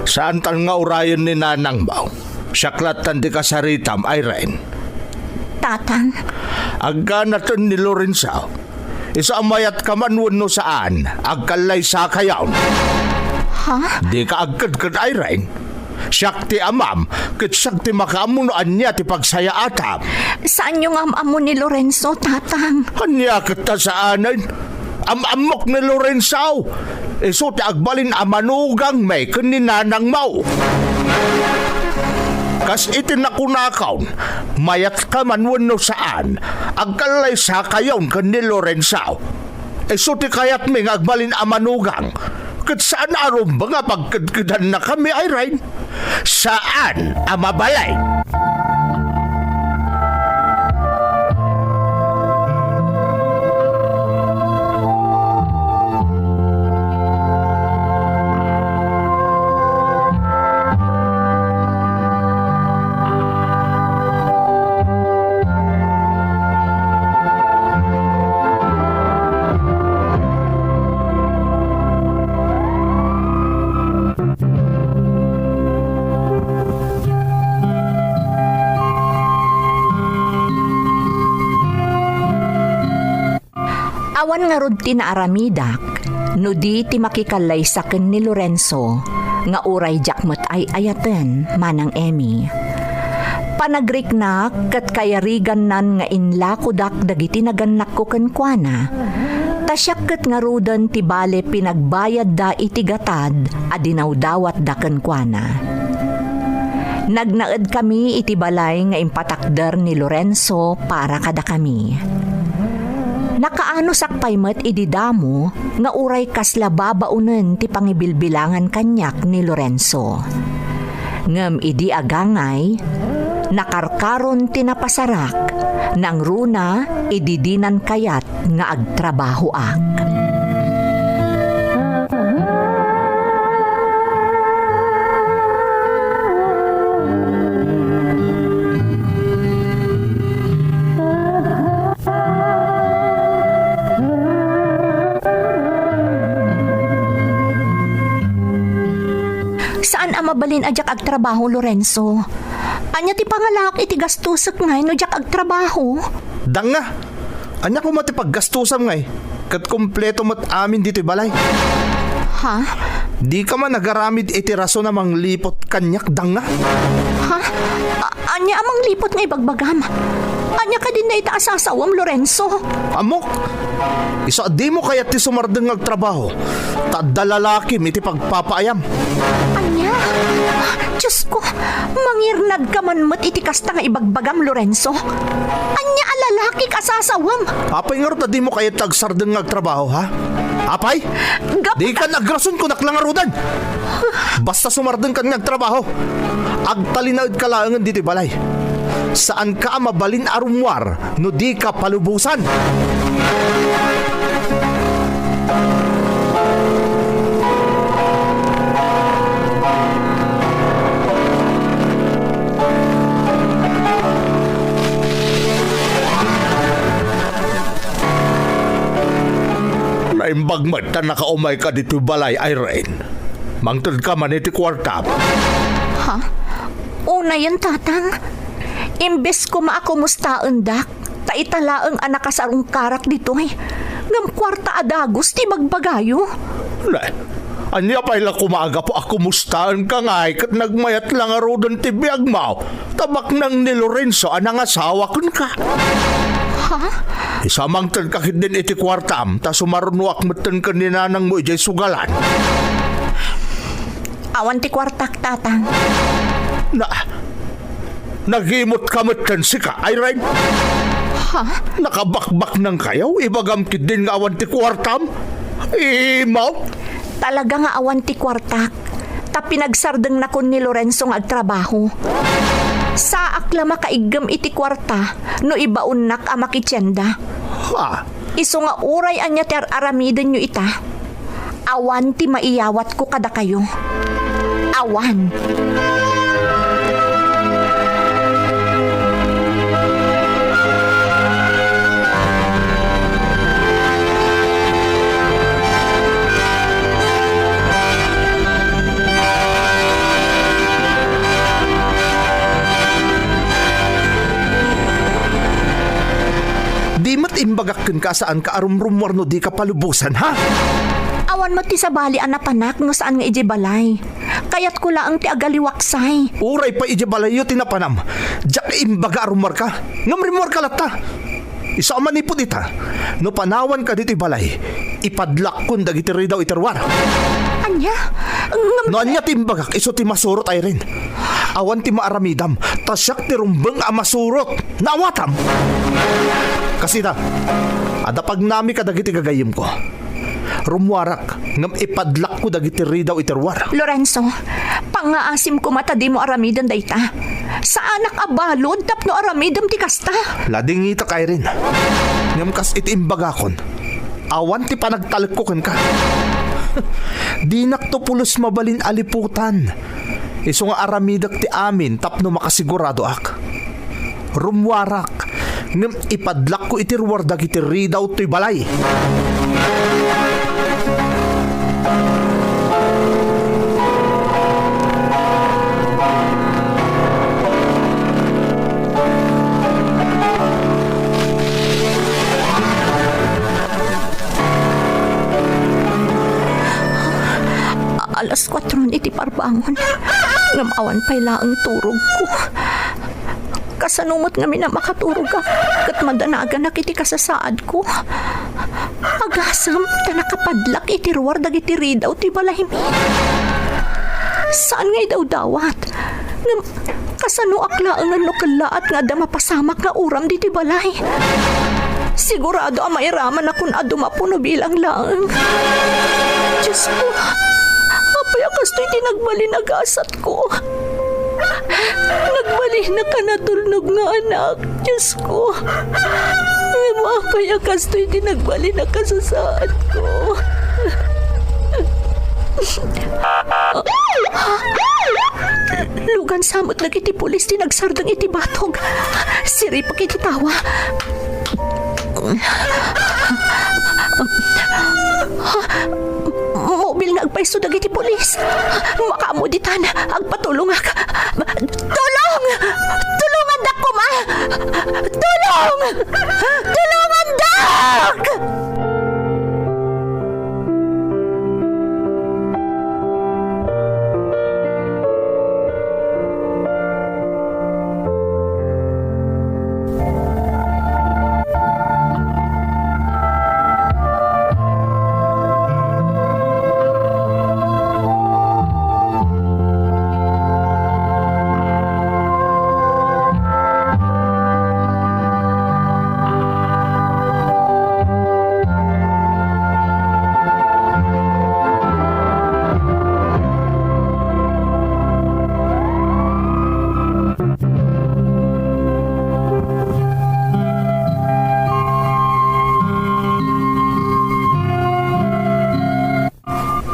Saantan nga urayen ni nanangmo. Siak lattan ti kasaritam, Irene. Tatang. Agganatan ni Lorenzo. Isu a mayatka man wenno saan, agkallaysakayon. Ha? Dika agkedked, Irene. Siak ti amam, ket siak ti makaammo no ania ti pagsayaatam. Saanyo nga am-ammo ni Lorenzo, Tatang? Ania ket ta saanen? Am-ammok ni Lorenzo. Isu ti agbalin a manugangmi ken ni nanangmo. Kas iti nakunakon, mayatka man wenno saan, agkallaysakayon ken ni Lorenzo. Isu ti kayatmi nga agbalin a manugang. Ket saan a rumbeng a pagkedkedannakami, Irene. Saan a mabalin. Awan ngarud ti naaramidak no di ti makikallaysa ken ni Lorenzo nga uray diak met ay-ayaten, Manang Emmy. Panagriknak ket kayarigannan nga inlakodak dagiti nagannakko kenkuana, ta siak ket ngaruden ti bale pinagbayadda iti gatad a dinawdawatda kenkuana. Nagnaedkami iti balay nga impatakder ni Lorenzo para kadakami. Nakaanosak pay met idi damo nga uray kasla babaonen ti pangibilbilangan kaniak ni Lorenzo. Ngem idi agangay, nakarkaron ti napasarak, nangruna idi dinan kayat nga agtrabahoak. Saan a mabalin a diak agtrabaho, Lorenzo. Ania ti pangalaak iti gastosek ngay no diak agtrabaho? Danga, ania koma ti paggastusam ngay? Ket kompleto met amin ditoy balay. Ha? Dika man agaramid iti rason a mangliput kaniak, Danga? Ha? A-, ania a mangliput nga ibagbagam? Ania kadin dayta a sasawem, Lorenzo? Ammok, isu a dimo kayat ti sumardeng nga agtrabaho, ta adda lalakim iti pagpapaayam. Ania? Diosko, mangirnadka man met iti kasta nga ibagbagam, Lorenzo. Ania a lalakik a sasawem? Apay ngarud a dimo kayat ti agsardeng nga agtrabaho, ha? Apay? Gap- Dikan agrason, kunak la ngaruden. Basta sumardengkan nga agtrabaho, agtalinaedka laengen ditoy balay. Saanka a mabalin a rummuar no dika palubosan. Naimbag met ta nakaumayka ditoy balay, Irene. Mangtedka man iti kuartam. Ha? Unayen, Tatang. Imbes koma a kumustaendak, ta ita laeng a nakasarungkarak ditoy, ngem kuarta a dagus ti ibagbagayo. Ne, ania pay la koma a gapu a kumustaenka ngay ket nagmayat la ngaruden ti biagmo, ta baknang ni Lorenzo a nangasawa kenka? Ha? Isu a mangtedka ketdin iti kuartam, ta sumarunoak metten ken ni nanangmo idiay sugalan. Awan ti kuartak, Tatang. Na, nagimot ka met ken sika, Irene? Ha? Nakabakbaknangkayo? Ibagam ketdin nga awan ti kuartam? Imaw? Talaga nga awan ti kuartak. Ta pinagsardengnakon ni Lorenzo nga agtrabaho. Saak la makaiggem iti kuarta no ibaonnak a makitienda. Ha? Isu nga uray ania ti ar-aramidenyo ita, awan ti maiyawatko kadakayo. Awan. kenka a saanka a rumrummuar no dika palubosan, ha? Awan met ti sabali a napanak no saan nga idiay balay. Kayatko laeng ti agaliwaksay. Uray pay idiay balayyo ti napanam, diak imbaga a rummuarka. Ngem rimmuarka latta. Isu a manipud ita, no panawanka ditoy balay, ipadlakkon dagiti ridaw iti ruar. Ania? Ngem— No ania ti imbagak, isu ti masurot, Irene. Awan ti maaramidam, ta siak ti rumbeng a masurot. Naawatam? Kasita, adda pagnami kadagiti gagayyemko. Rummuarak, ngem ipadlakko dagiti ridaw iti ruar. Lorenzo, pangngaasim koma ta dimo aramiden dayta. Saanak a balud tapno aramidem ti kasta. Ladingitak, Irene. Ngem kas iti imbagakon, awan ti panagtalekko kenka. Dinakto pulos mabalin a liputan. Isu nga aramidek ti amin tapno makasiguradoak. Rummuarak, ngem ipadlakko iti ruar dagiti ridaw toy balay. Alas kuatron iti parbangon, ngem awan pay laeng turogko. Kasano met ngamin a makaturogak ket madanaganak iti kasasaadko? Agasem ta nakapadlak iti ruar dagiti ridaw ti balaymi. Saan nga idawdawat. Ngem kasanoak laengen no kellaat nga adda mapasamak nga uram ditoy balay? Sigurado a mairamanakon a dumapo no bilang laeng. Diosko, apay a kastoy ti nagbalin a gasatko? Nagbalin a kanatulnog nga anak, Diosko. Ngem apay a kastoy ti nagbalin a kasasaadko? Lugan sa met dagiti pulis ti nagsardeng iti batog. Siripak iti tawa. Mobil nga agpayso dagiti pulis. Makaammo ditan, agpatulongak. Tulong! Tulongandak koma! Tulong! Tulongandak!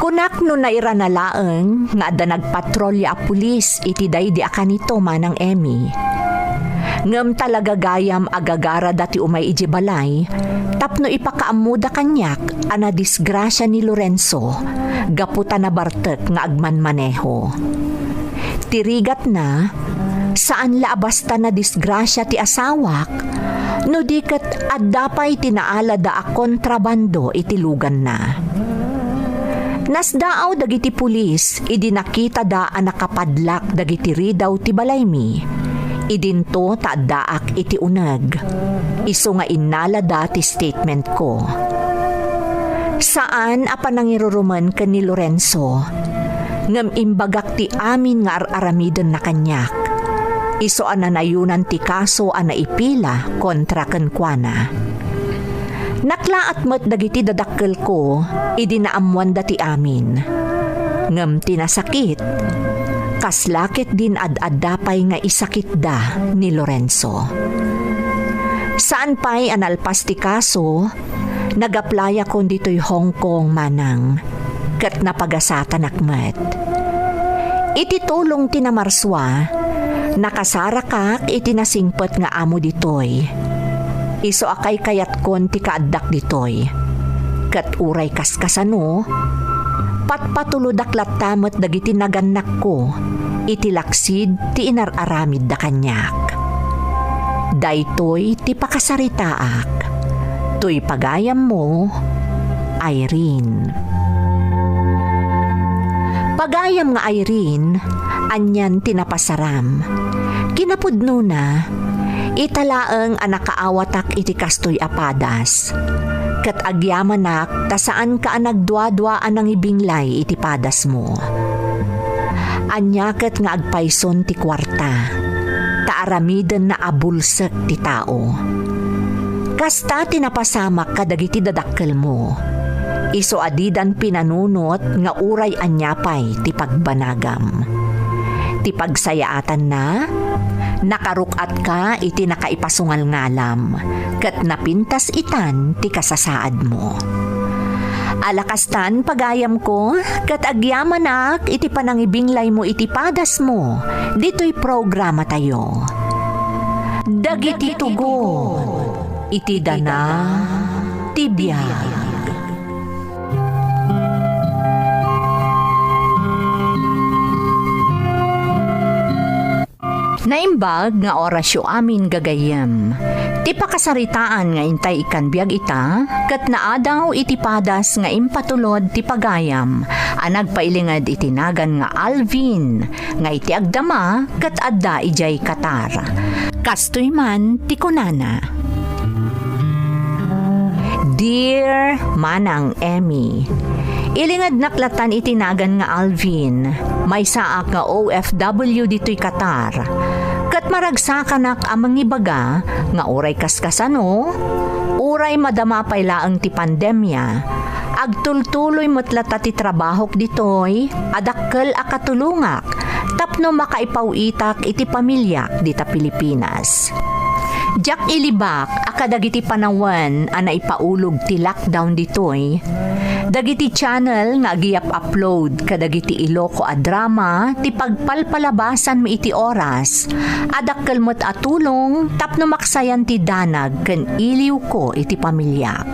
Kunak no nairana laeng nga adda nagpatrolya a pulis iti daydi a kanito, Manang Emmy. Ngem talaga gayam a gagarada ti umay idiay balay tapno ipakaammoda kaniak a nadisgrasia ni Lorenzo gapu ta nabartek nga agmanmaneho. Ti rigatna, saan la a basta nadisgrasia ti asawak, no di ket adda pay ti naalada a kontrabando iti luganna. Nasdaaw dagiti pulis idi nakitada a nakapadlak dagiti ridaw ti balaymi. Idinto ta addaak iti uneg. Isu nga innalada ti statementko. Saan a panangirurumen ken ni Lorenzo, ngem imbagak ti amin nga ar-aramidenna kaniak. Isu a nanayonan ti kaso a naipila kontra kenkuana. Naklaat met dagiti dadakkelko idi naammoanda ti amin. Ngem ti nasakit, kasla ketdin ad-adda pay nga isakitda ni Lorenzo. Saan pay a nalpas ti kaso, nag-applyakon ditoy Hong Kong, Manang, ket napagasatanak met. Iti tulong ti namarsua, nakasarakak iti nasingpet nga amo ditoy. Isu a kaykayatkon ti kaaddak ditoy. Ket uray kaskasano, patpatulodak latta met dagiti nagannakko iti laksid ti inar-aramidda kaniak. Daytoy ti pakasaritaak. Toy pagayammo, Irene. Pagayam nga Irene, anian ti napasaram? Kinapudnona, ita laeng a nakaawatak iti kastoy a padas. Ket agyamanak ta saanka a nagduadua a nangibinglay iti padasmo. Ania ket nga agpayson ti kuarta, ta aramidenna a bulsek ti tao. Kasta ti napasamak kadagiti dadakkelmo. Isu a didan pinanunot nga uray ania pay ti pagbanagam. Ti pagsayaatanna, nakaruk-atka iti nakaipasungalngalam, ket napintas itan ti kasasaadmo. Ala kastan, pagayamko, ket agyamanak iti panangibinglaymo iti padasmo ditoy programatayo. Dagiti tugon iti dana ti biag. Naimbag nga orasyo amin gagayyem. Ti pakasaritaan nga intay ikkan biag ita, ket naadaw iti padas nga impatulod ti pagayam a nagpailinged iti nagan nga Alvin, nga iti agdama ket adda idiay Qatar. Kastoy man ti kunana. Dear Manang Emmy, ilingednak latan iti nagan nga Alvin, maysaak nga O F W ditoy Qatar. Ket maragsakanak a mangibaga nga uray kaskasano, uray madama pay laeng ti pandemia, agtultuloy met lata ti trabahok ditoy a dakkel a katulongak tapno makaipaw-itak iti pamiliak dita Pilipinas. Diak ilibak a kadagiti panawen a naipaulog ti lockdown ditoy, dagiti channel nga agiyap-upload kadagiti Iloko a drama ti pagpalpalabasanmi iti oras a dakkel met a tulong tapno maksayan ti danag ken iliwko iti pamiliak.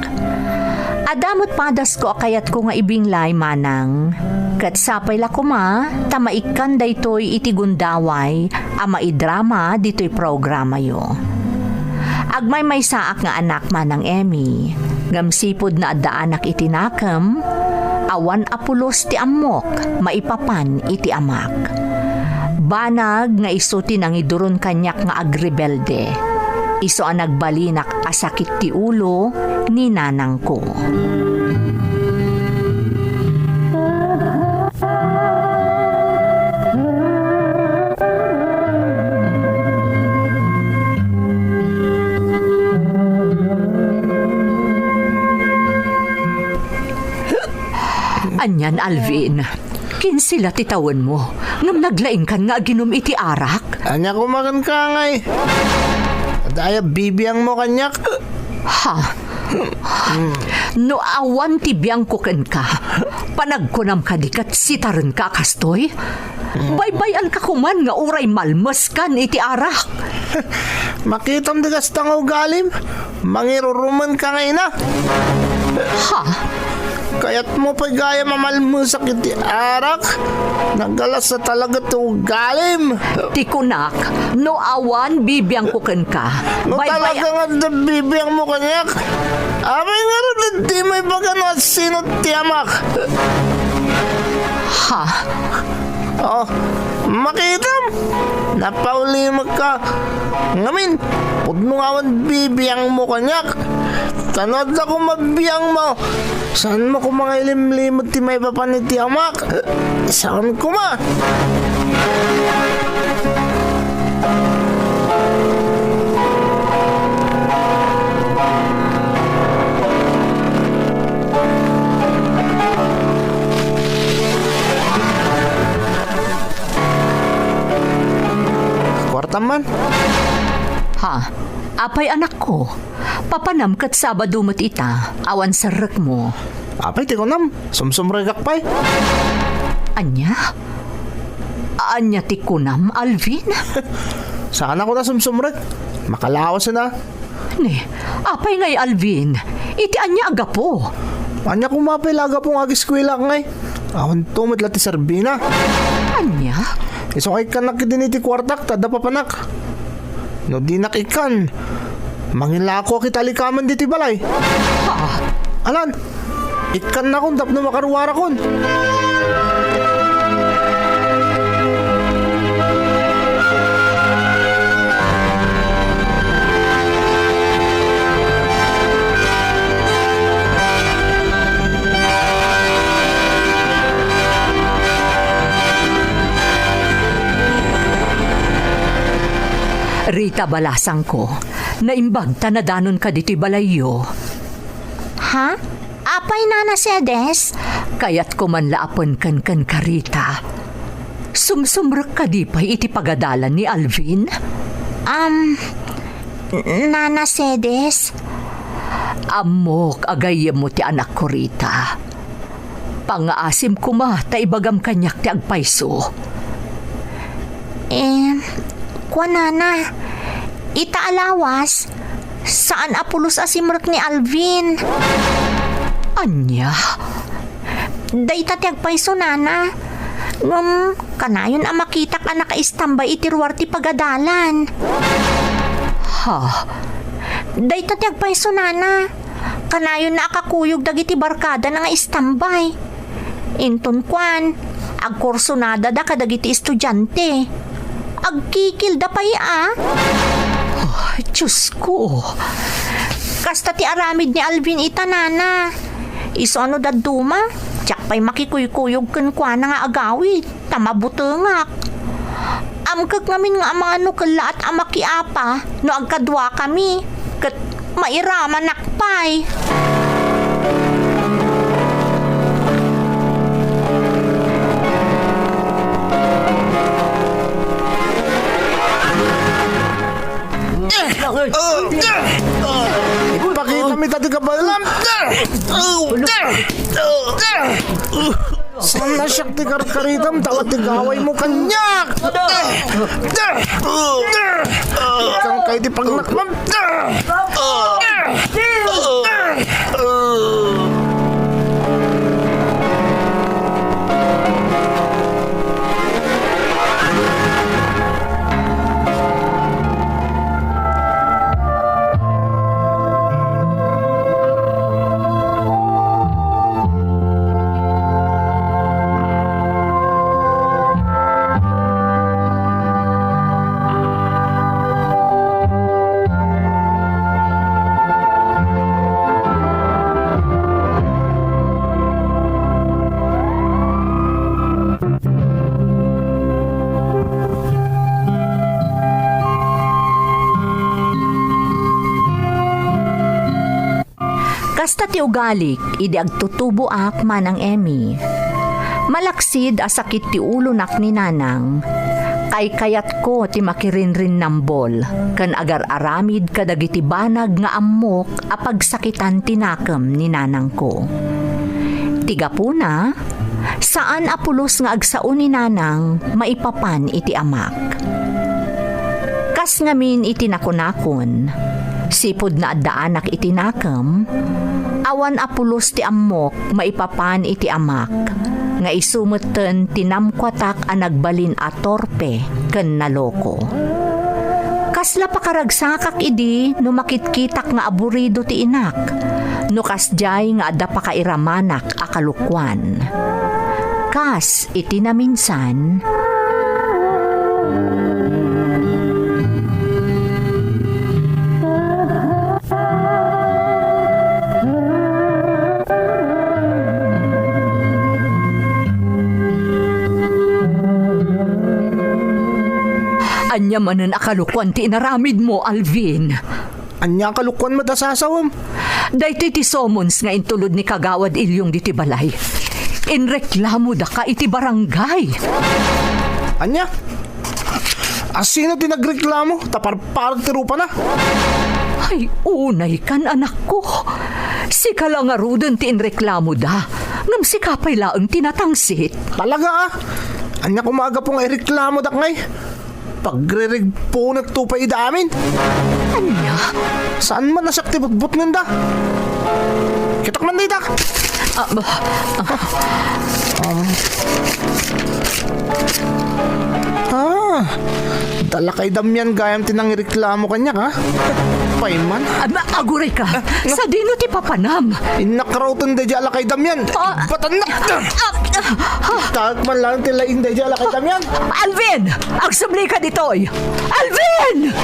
Adda met padasko a kayatko nga ibinglay, manang, ket sapay la koma ta maikkan daytoy iti gundaway a maidrama ditoy programayo. Agmaymaysaak nga anak, Manang Emmy, ngem sipud naaddaanak iti nakem, awan a pulos ti ammok maipapan iti amak. Banag nga isu ti nangiduron kaniak nga agrebelde. Isu a nagbalinak a sakit ti ulo ni nanangko. Anian, Alvin? Kinse la ti tawenmo, ngem naglaingkan nga aginum iti arak? Ania koma kenka, ngay? Adda aya bibiangmo kaniak? Ha? No awan ti biangko kenka, panagkunam kadi ket sitarenka a kastoy? Baybay-anka koman nga uray malmeskan iti arak. Makitam ti kasta nga ugalim, mangirurumenka ngay na. Ha? Kayatmo pay gayam a malmesak iti arak? Nagalasa talaga ti ugalim. Ti kunak, no awan bibiangko kenka. No baybay- talaga nga adda bibiangmo kaniak, apay ngarud a dimo ibaga no asino ti amak? Ha? Oh, makitam? Napaulimekka. Ngamin, pudno nga awan bibiangmo kaniak. Ta no adda koma biangmo, saanmo koma nga ilimlimed ti maipapan iti amak? Saan koma? Kuartam man. Ha? Apay, anakko? Papanam ket Sabado met ita, awan serrekmo. Apay ti kunam? Sumsumrekak pay. Ania? Ania ti kunam, Alvin? Saan a kuna sumsumrek. Makalawas na. Ne, apay ngay, Alvin? Iti ania a gapu? Ania koma pay la a gapu nga ageskuelak ngay? Awan to met la ti serbina. Ania? Isu nga ikkannak ketdin iti kuartak ta adda papanak. No dinak ikkan, Mangilako a kita likamen ditoy balay. Ha? Alan, ikkannakon tapno makaruarakon. Rita, balasangko, naimbag ta nadanonka ditoy balayyo. Ha? Apay, Nana Cedes? Kayatko man la a penken kenka, Rita. Sumsumrek kadi pay iti pagadalan ni Alvin? Am, Nana Cedes? Ammok a gayyemmo ti anakko, Rita. Pangngaasim koma ta ibagam kaniak ti agpayso. Em, kuanana, ita a lawas, saan a pulos a simrek ni Alvin. Ania? Dayta ti agpayso, Nana. Ngem kanayon a makitak a nakaistambay iti ruar ti pagadalan. Ha? Dayta ti agpayso, Nana. Kanayon a kakuyog dagiti barkadana nga istambay. Inton kuan, agkursunadada kadagiti estudiante. Agkikilda pay a. Oh, Diosko. Kasta ti aramid ni Alvin ita, Nana. Isu a no dadduma, diak pay makikuykuyog kenkuana nga agawid, ta mabutengak. Amkek ngamin nga amangan no kellaat a makiapa no agkaduakami, ket mairamanak pay. Ipakita mi ta ti kabaelam. Saan a siak ti karkaritam, ta awan ti gawaymo kaniak. Ikkan kay ti pangnakmam. Kasta ti ugalik idi agtutuboak, Manang Emmy. Malaksid a sakit ti ulonak ni Nanang, kaykayatko ti makirinrinnambol ken agar-aramid kadagiti banag nga ammok a pagsakitan ti nakem ni nanangko. Ti gapuna, saan a pulos nga agsao ni Nanang maipapan iti amak. Kas ngamin iti nakunakon, sipud naaddaanak iti nakem, awan a pulos ti ammok maipapan iti amak, nga isu metten ti namkuatak a nagbalin a torpe ken naloko. Kasla pakaragsakak idi no makitkitak nga aburido ti inak, no kasdiay nga adda pakairamanak a kalokuan. Kas iti naminsan, ania manen a kalokuan ti inaramidmo, Alvin? Ania a kalokuan met a sasawem? Daytoy ti summons nga intulod ni Kagawad Ilyong ditoy balay. Inreklamodaka iti barangay. Ania? A sino ti nagreklamo ta parparag ti rupana? Ay, unaykan, anakko. Sika la ngaruden ti inreklamoda, ngem sika pay laeng ti natangsit. Talaga, a? Ania koma a gapu nga ireklamodak ngay? Pagririgpunekto pay ida amin. Ania? Saan man a siak ti butbutngenda? Kitak man dayta. Ah, ba-, ah. Ah, Lakay Damian gayam ti nangireklamo kaniak, ha? Payman. Am, aguray ka. Sadino ti papanam? Innak raw ten daydiay a Lakay Damian. Ah. Batannak. Ah, ah, ah. Taek man lang ti laing daydiay a Lakay Damian. Alvin! Agsubli ka ditoy! Alvin!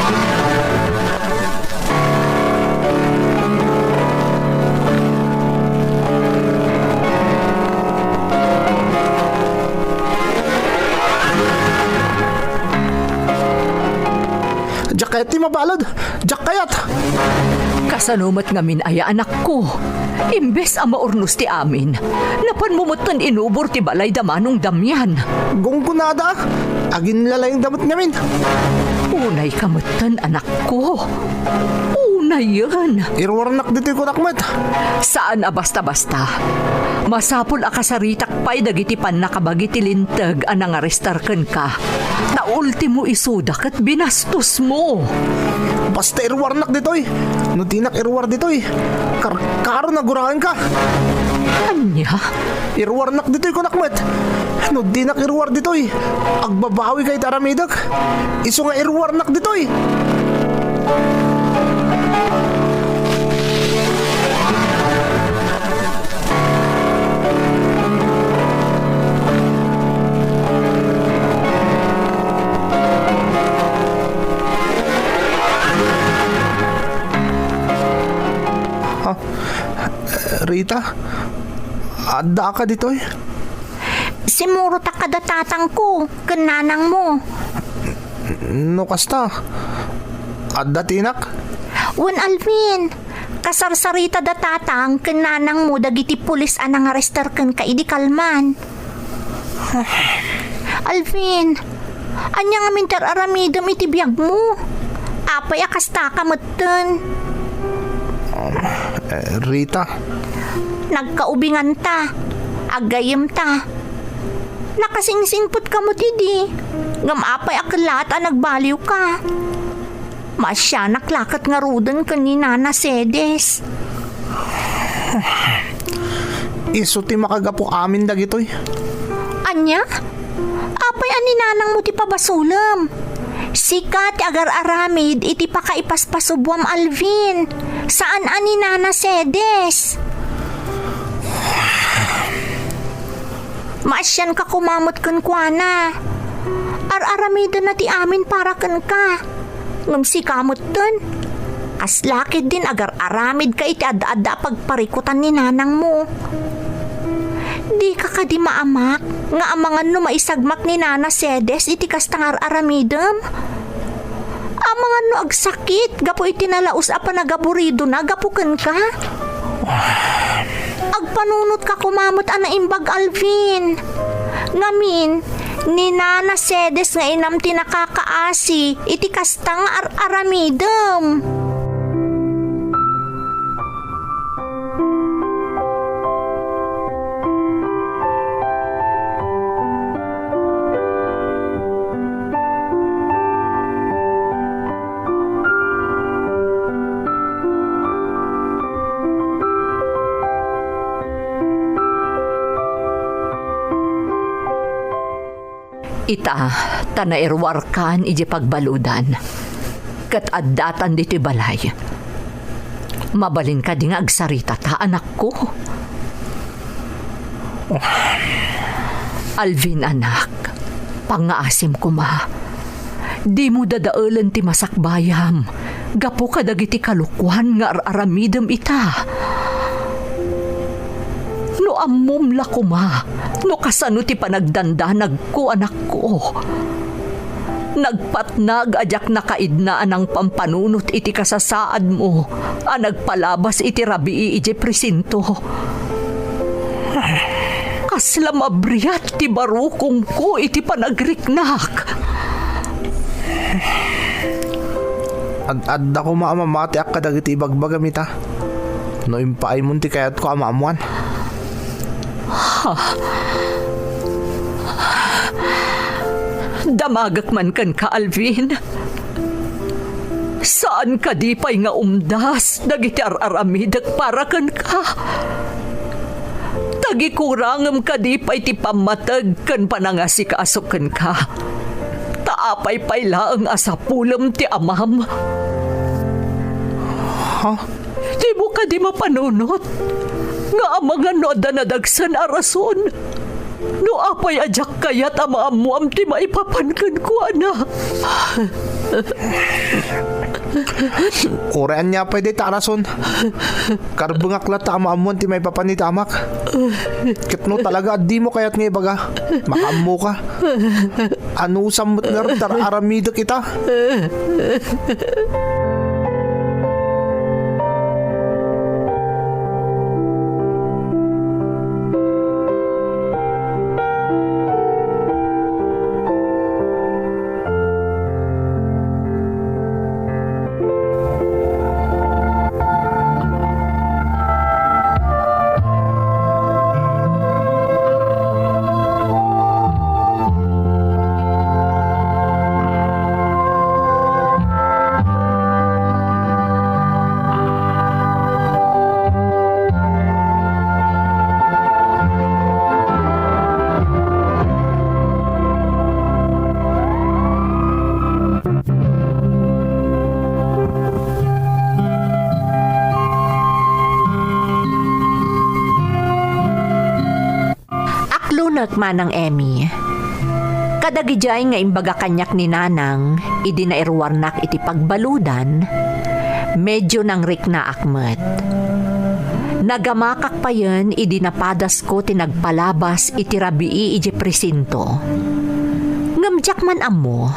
Diak kayat ti mabalud. Diak kayat. Kasano met ngamin aya, anakko? Imbes a maurnos ti amin, napanmo metten inubor ti balay da Manong Damian. Gunggonada. Aginlalayda met ngamin. Unay ka metten, anakko. Unayen. Iruarnak ditoy, kunak met. Saan a basta-basta. Masapul a kasaritak pay dagiti pannakabagi ti linteg a nangarestar kenka. Ta ultimo isuda ket binastosmo. Basta iruarnak ditoy. No dinak iruar ditoy, karkaron a guraenka. Ania? Iruarnak ditoy, kunak met. No dinak iruar ditoy, agbabawika iti aramidek. Isu nga iruarnak ditoy. Ah, Rita, adda ka ditoy? Simmurotak kada tatangko ken nanangmo. No kasta, adda ti inak? Wen, Alvin, kasarsarita da tatang ken nanangmo dagiti pulis a nangarestar kenka idi kalman. Alvin, ania ngamin ti ar-aramidem iti biagmo? Apay a kastaka metten? Eh, Rita. Nagkaubinganta, aggayemta. Nakasingsingpetka met idi, ngem apay a kellaat a nagbaliwka? Maasianak la ket ngaruden ken ni Nana Cedes. Isu ti makagapu amin dagitoy. Ania? Apay a ni nanangmo ti pabasolem? Sika ti agar-aramid iti pakaipaspasubuam, Alvin. Saan a ni Nana Cedes. Maasianka koma met kenkuana. Ar-aramidenna ti amin para kenka. Ngem sika metten, kasla ketdin agar-aramidka iti adda-adda a pagparikutan ni nanangmo. Dika kadi maamak nga amangan no maisagmak ni Nana Cedes iti kasta nga ar-aramidem? Amangan no agsakit gapu iti nalaus a panagaburidona gapu kenka? Agpanunotka koma met a naimbag, Alvin. Ngamin, ni Nana Cedes nga inam ti nakakaasi iti kasta nga ar-aramidem. Ita, ta nairuarkan idiay pagbaludan, ket addatan ditoy balay. Mabalin kadi nga agsaritata, anakko? Alvin, anak, pangngaasim koma. Dimo dadaelen ti masakbayam gapu kadagiti kalokuan nga ar-aramidem ita. No ammom la koma no kasano ti panagdandanagko, anakko. Nagpatnag a diak nakaidna a nangpampanunot iti kasasaadmo a nagpalabas iti rabii idiay presinto. Kasla mabriat ti barukongko iti panagriknak. Ad-adda koma a mamatiak kadagiti ibagbagam ita. No impaaymo ti kayatko a maammoan. Ha? Damagek man kenka, Alvin. Saan kadi pay nga umdas dagiti ar-aramidek para kenka? Tagikurangem kadi pay ti pammateg ken panangasikaso kenka? Ta Apay pay laeng a sapulem ti amam? Ha? Dimo kadi mapanunot nga amangan no adda nadagsen a rason? No apay a diak kayat a maammoam ti maipapan kenkuana? Uray ania pay dayta a rason? Karbengak latta a maammoan ti maipapan iti amak. Ket no talaga a dimo kayat nga ibaga, makaammoka. Anusam met ngarud ta ar-aramidek ita? Aklonek, Manang Emmy. Kadagidiay nga imbaga kaniak ni Nanang idi nairuarnak iti pagbaludan, medio nangriknaak met. Nagamakak payen idi napadasko ti nagpalabas iti rabii idiay presinto. Ngem diak man ammo,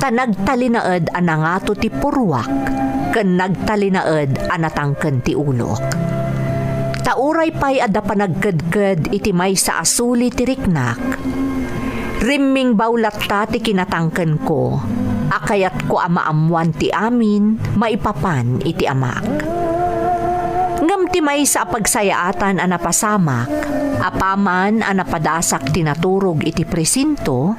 ta nagtalinaed a nangato ti purruak ken nagtalinaed a natangken ti ulok. Ta uray pay adda panagkedked iti maysa a suli ti riknak, rimmingbaw latta ti kinatangkenko a kayatko a maammoan ti amin maipapan iti amak. Ngem ti maysa a pagsayaatan a napasamak, apaman a napadasak ti naturog iti presinto,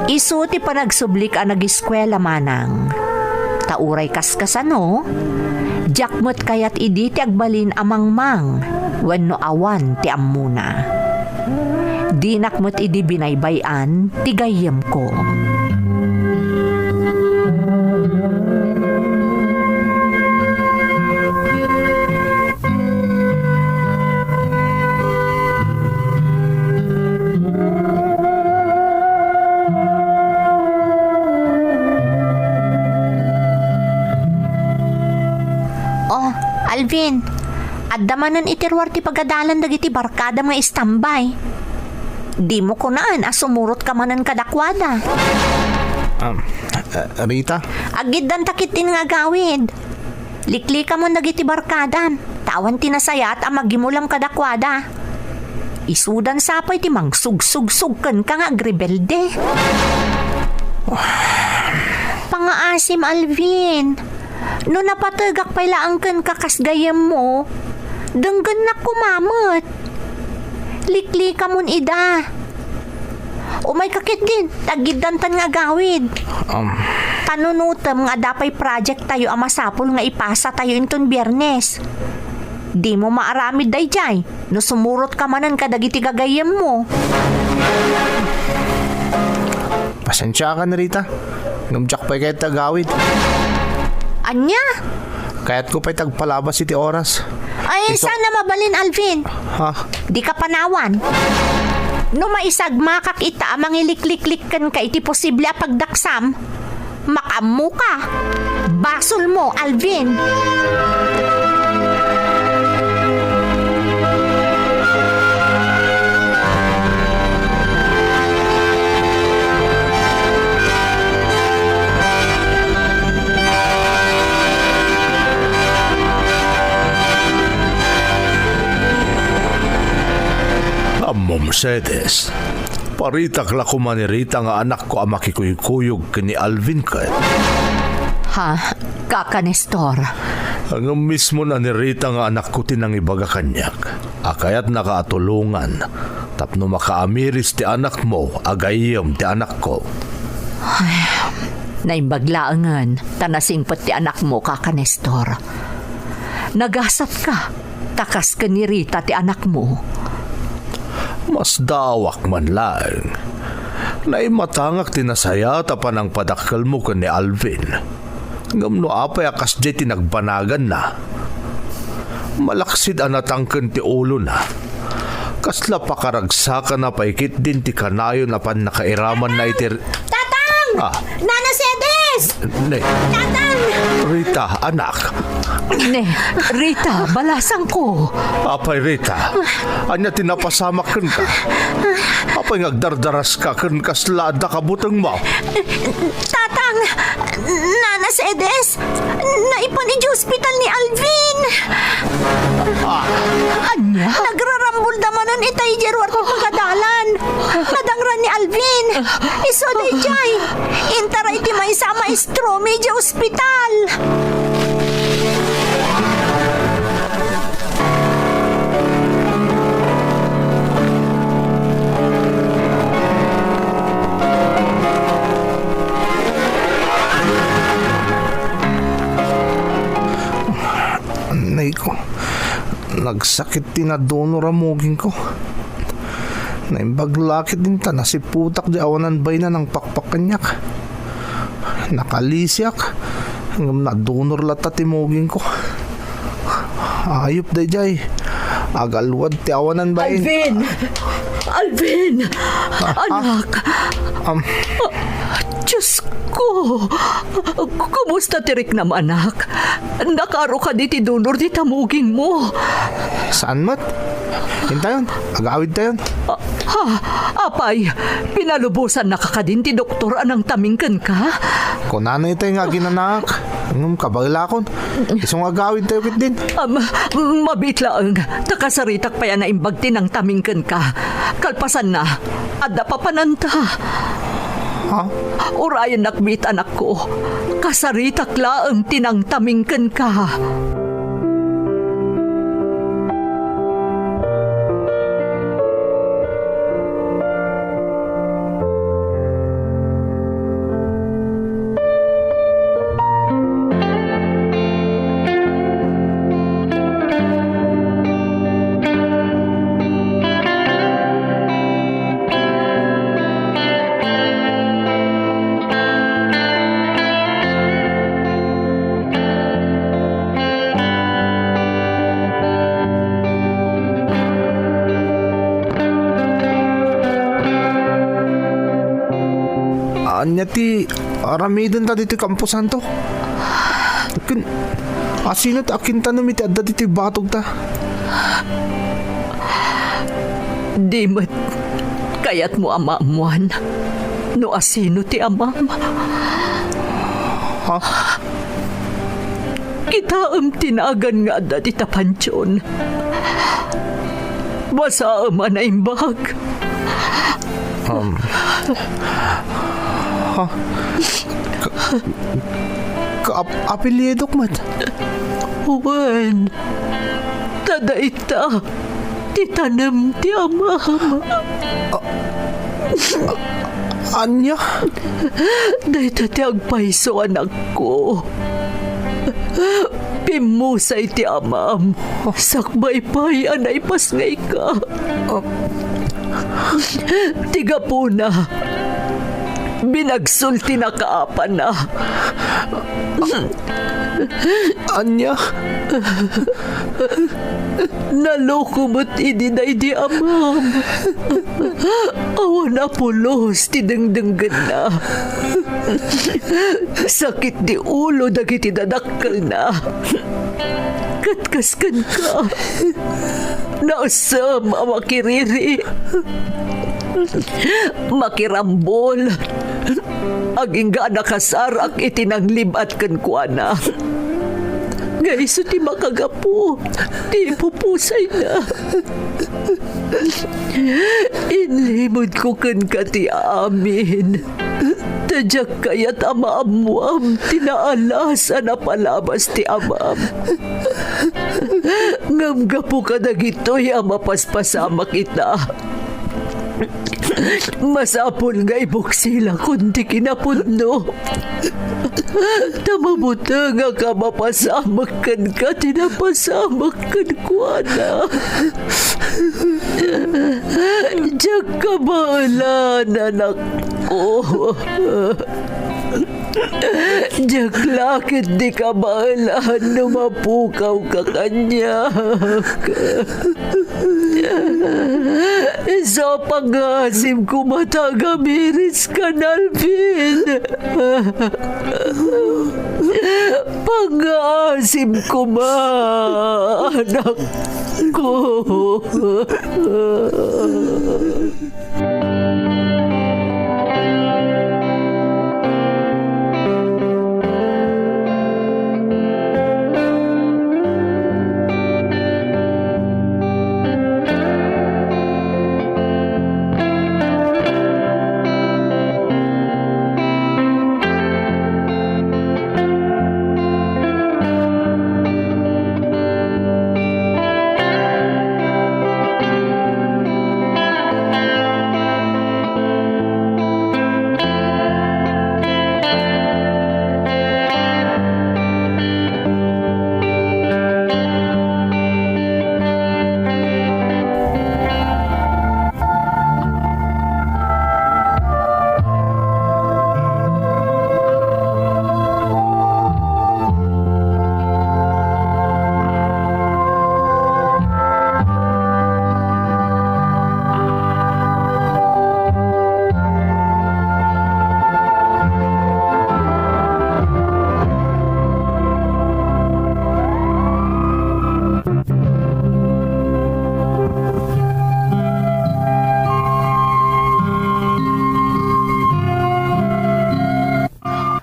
isu ti panagsublik a nagiskuela, Manang. Ta uray kaskasano, diak met kayat idi ti agbalin a mangmang wenno awan ti ammona. Dinak met idi binaybay-an ti gayyemko. Oh, Alvin, adda manen iti ruar ti pagadalan dagiti barkadam nga istambay. Dimo kunaan a sumurotka manen kadakuada. Um, uh, Rita? Aggiddanta ketdin nga agawid. Liklikamon dagiti barkadam, ta awan ti nasayaat a magimulam kadakuada. Isudan sa pay ti mangsugsugsug kenka nga agrebelde. Pangaasim, Alvin. No napategak pay laeng kenka kas gayyemmo, denggennak koma met. Liklikamon ida. Umayka ketdin, taggiddantan nga agawid. Um. Panunotem nga adda pay project tayo a masapul nga ipasa tayo inton Biernes. Dimo maaramid daydiay no sumurotka manen kadagiti gagayyemmo. Pasensiakan, Rita. Ngem diak pay kayat ti agawid. Ania? Kayatko pay ti agpalabas iti oras. Ay, isu- sana mabalin, Alvin. Ha? Dika panawan. No maisagmakak ita a mangilikliklik kenka iti posible a pagdaksam, makaammoka. Basolmo, Alvin. Ammom, Cedes. Paritak la koma ni Rita nga anakko a makikuykuyog ken ni Alvin ket. Ha, Kaka Nestor? Ngem mismo na ni Rita nga anakko ti nangibaga kaniak a kayatnaka a tulongan tapno makaamiris ti anakmo a gayyem ti anakko. Ay, naimbag laengen ta nasingpet ti anakmo, Kaka Nestor. Nagasatka ta kas ken ni Rita ti anakmo. Masdaawak man laeng. Naimatangak ti nasayaat a panangpadakkelmo ken ni Alvin. Ngem no apay a kasdiay ti nagbanaganna? Malaksid a natangken ti ulona. Kasla pakaragsakana pay ketdin ti kanayon a pannakairamanna iti r-, Tatang! Ah. Nana Cedes! Ne. Tatang! Rita, anak. Ne, Rita, balasangko. Apay, Rita, ania ti napasamak kenka? Apay nga agdardaraska ken kasla adda kabutengmo? Tatang, Nana Cedes, naipan idiay ospital ni Alvin. Ah. Ania? Nagrarambulda manen ita idiay ruar ti pagadalan. Nadangran ni Alvin. Isu daydiay. Intara iti maysa a maestromi idiay ospital. Nay ko, nagsakit ti nadunor a mugingko. Naimbag la ketdin ta nasiputak di awanan bayna nangpakpak kaniak. Nakalisiak, ngem nadunor latta ti mugingko. Ayup daydiay, agalwad ti awanan bain. Alvin! Alvin! Ah, ah. Anak! Am. Diyos ko! Kumusta ti riknam, anak? Nakaro kadi ti dunor dita mugingmo? Saan met? Intayon, agawidtayon. Ah, ha? Apay, pinalubosannaka kadin ti doktor a nangtaming kenka? Kunana itay nga aginanaak, ngem kabaelakon. Isu nga agawidtayo ketdin. Am, mabiit laeng, ta kasaritak pay a naimbag ti nangtaming kenka. Kalpasanna, adda papananta. Ha? Urayennak met, anakko. Kasaritak laeng ti nangtaming kenka. Ania ti aramidenta ditoy kamposanto? Ken, asino ti akintanem iti adda ditoy batogta? Di met kayatmo a maammoan no asino ti amam? Ha? Kitaem ti nagan nga adda dita pantion. Basaem a naimbag. Um. Ha? Ka-, ka-, ap-, apelyidok met? Wen, ta dayta ti tanem ti amam. A-, a-, ania? Dayta ti agpayso, anakko. Pimmusay ti amam. Sakbay pay a naipasngayka. Ti gapuna, binagsul ti nakaapana. Ania? Naloko met idi daydi amam. Awan a pulos ti dengdenggenna. Sakit di ulo dagiti dadakkelna. Ket kas kenka, nausem a makiriri, makirambol, agingga a nakasarak iti nanglib-at kenkuana. Nga isu ti makagapu ti ipupusayna. Inlimedko kenka ti amin. Ta diak kayat a maammoam ti naalas a napalabas ti amam. Ngem gapu kadagitoy a mapaspasamak ita, Masapul nga ibuksilakon ti kinapudno. Ta mabutengak a mapasamak kenka ti napasamak kenkuana. Diak kabaelan, anakko. Diak la ketdi kabaelan no mapukawka kaniak. Isu a pangngaasim koma ta agamiris kan Alvin. Pangngaasim koma, anakko.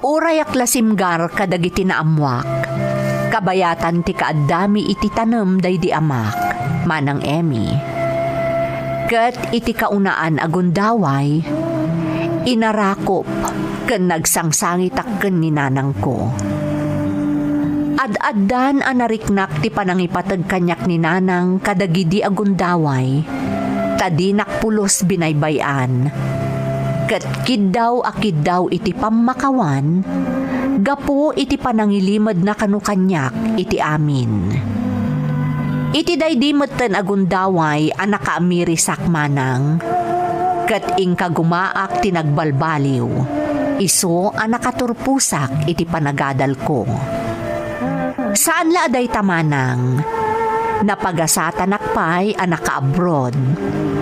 Urayak la simgar kadagiti naammoak. Kabayatan ti kaaddami iti tanem daydi amak, Manang Emmy. Ket iti kaunaan a gundaway, inarakop ken nagsangsangitak ken ni nanangko. Ad-addan a nariknak ti panangipateg kaniak ni nanang kadagidi a gundaway, ta dinak pulos binaybay-an. Ket kiddaw a kiddaw iti pammakawan, gapu iti panangilimedna kano kaniak iti amin. Iti daydi metten a gundaway a nakaamirisak manang, ket inkagumaak ti nagbalbaliw, isu a nakaturposak iti panagadalko. Saan la a dayta manang, napagasatanak pay a naka-abroad,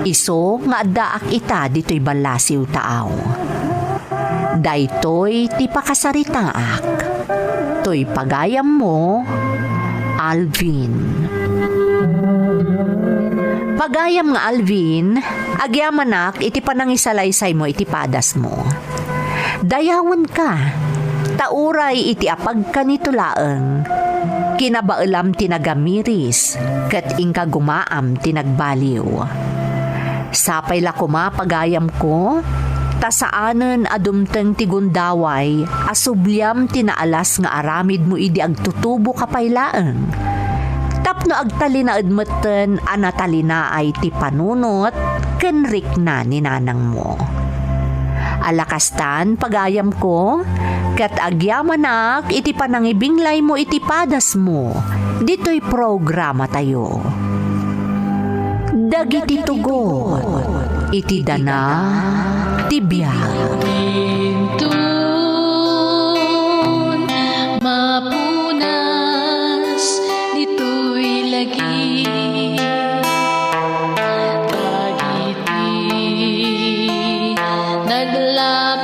isu nga addaak ita ditoy ballasiw taaw. Daytoy ti pakasaritaak. Toy pagayammo, Alvin. Pagayam nga Alvin, agyamanak iti panangisalaysaymo iti padasmo. Dayawenka, ta uray iti apagkanito laeng, kinabaelam ti nagamiris, ket inkagumaam ti nagbaliw. Sapay la koma, pagayamko, ta saanen a dumteng ti gundaway a subliam ti naalas nga aramidmo idi agtutuboka pay laeng, tapno agtalinaed metten a natalinaay ti panunot ken rikna ni nanangmo. Ala kastan, pagayamko, ket agyamanak iti panangibinglaymo iti padasmo ditoy programatayo. Dagiti tugot iti dana ti biag. Inton mapunas ditoy lagi, dagiti naglak-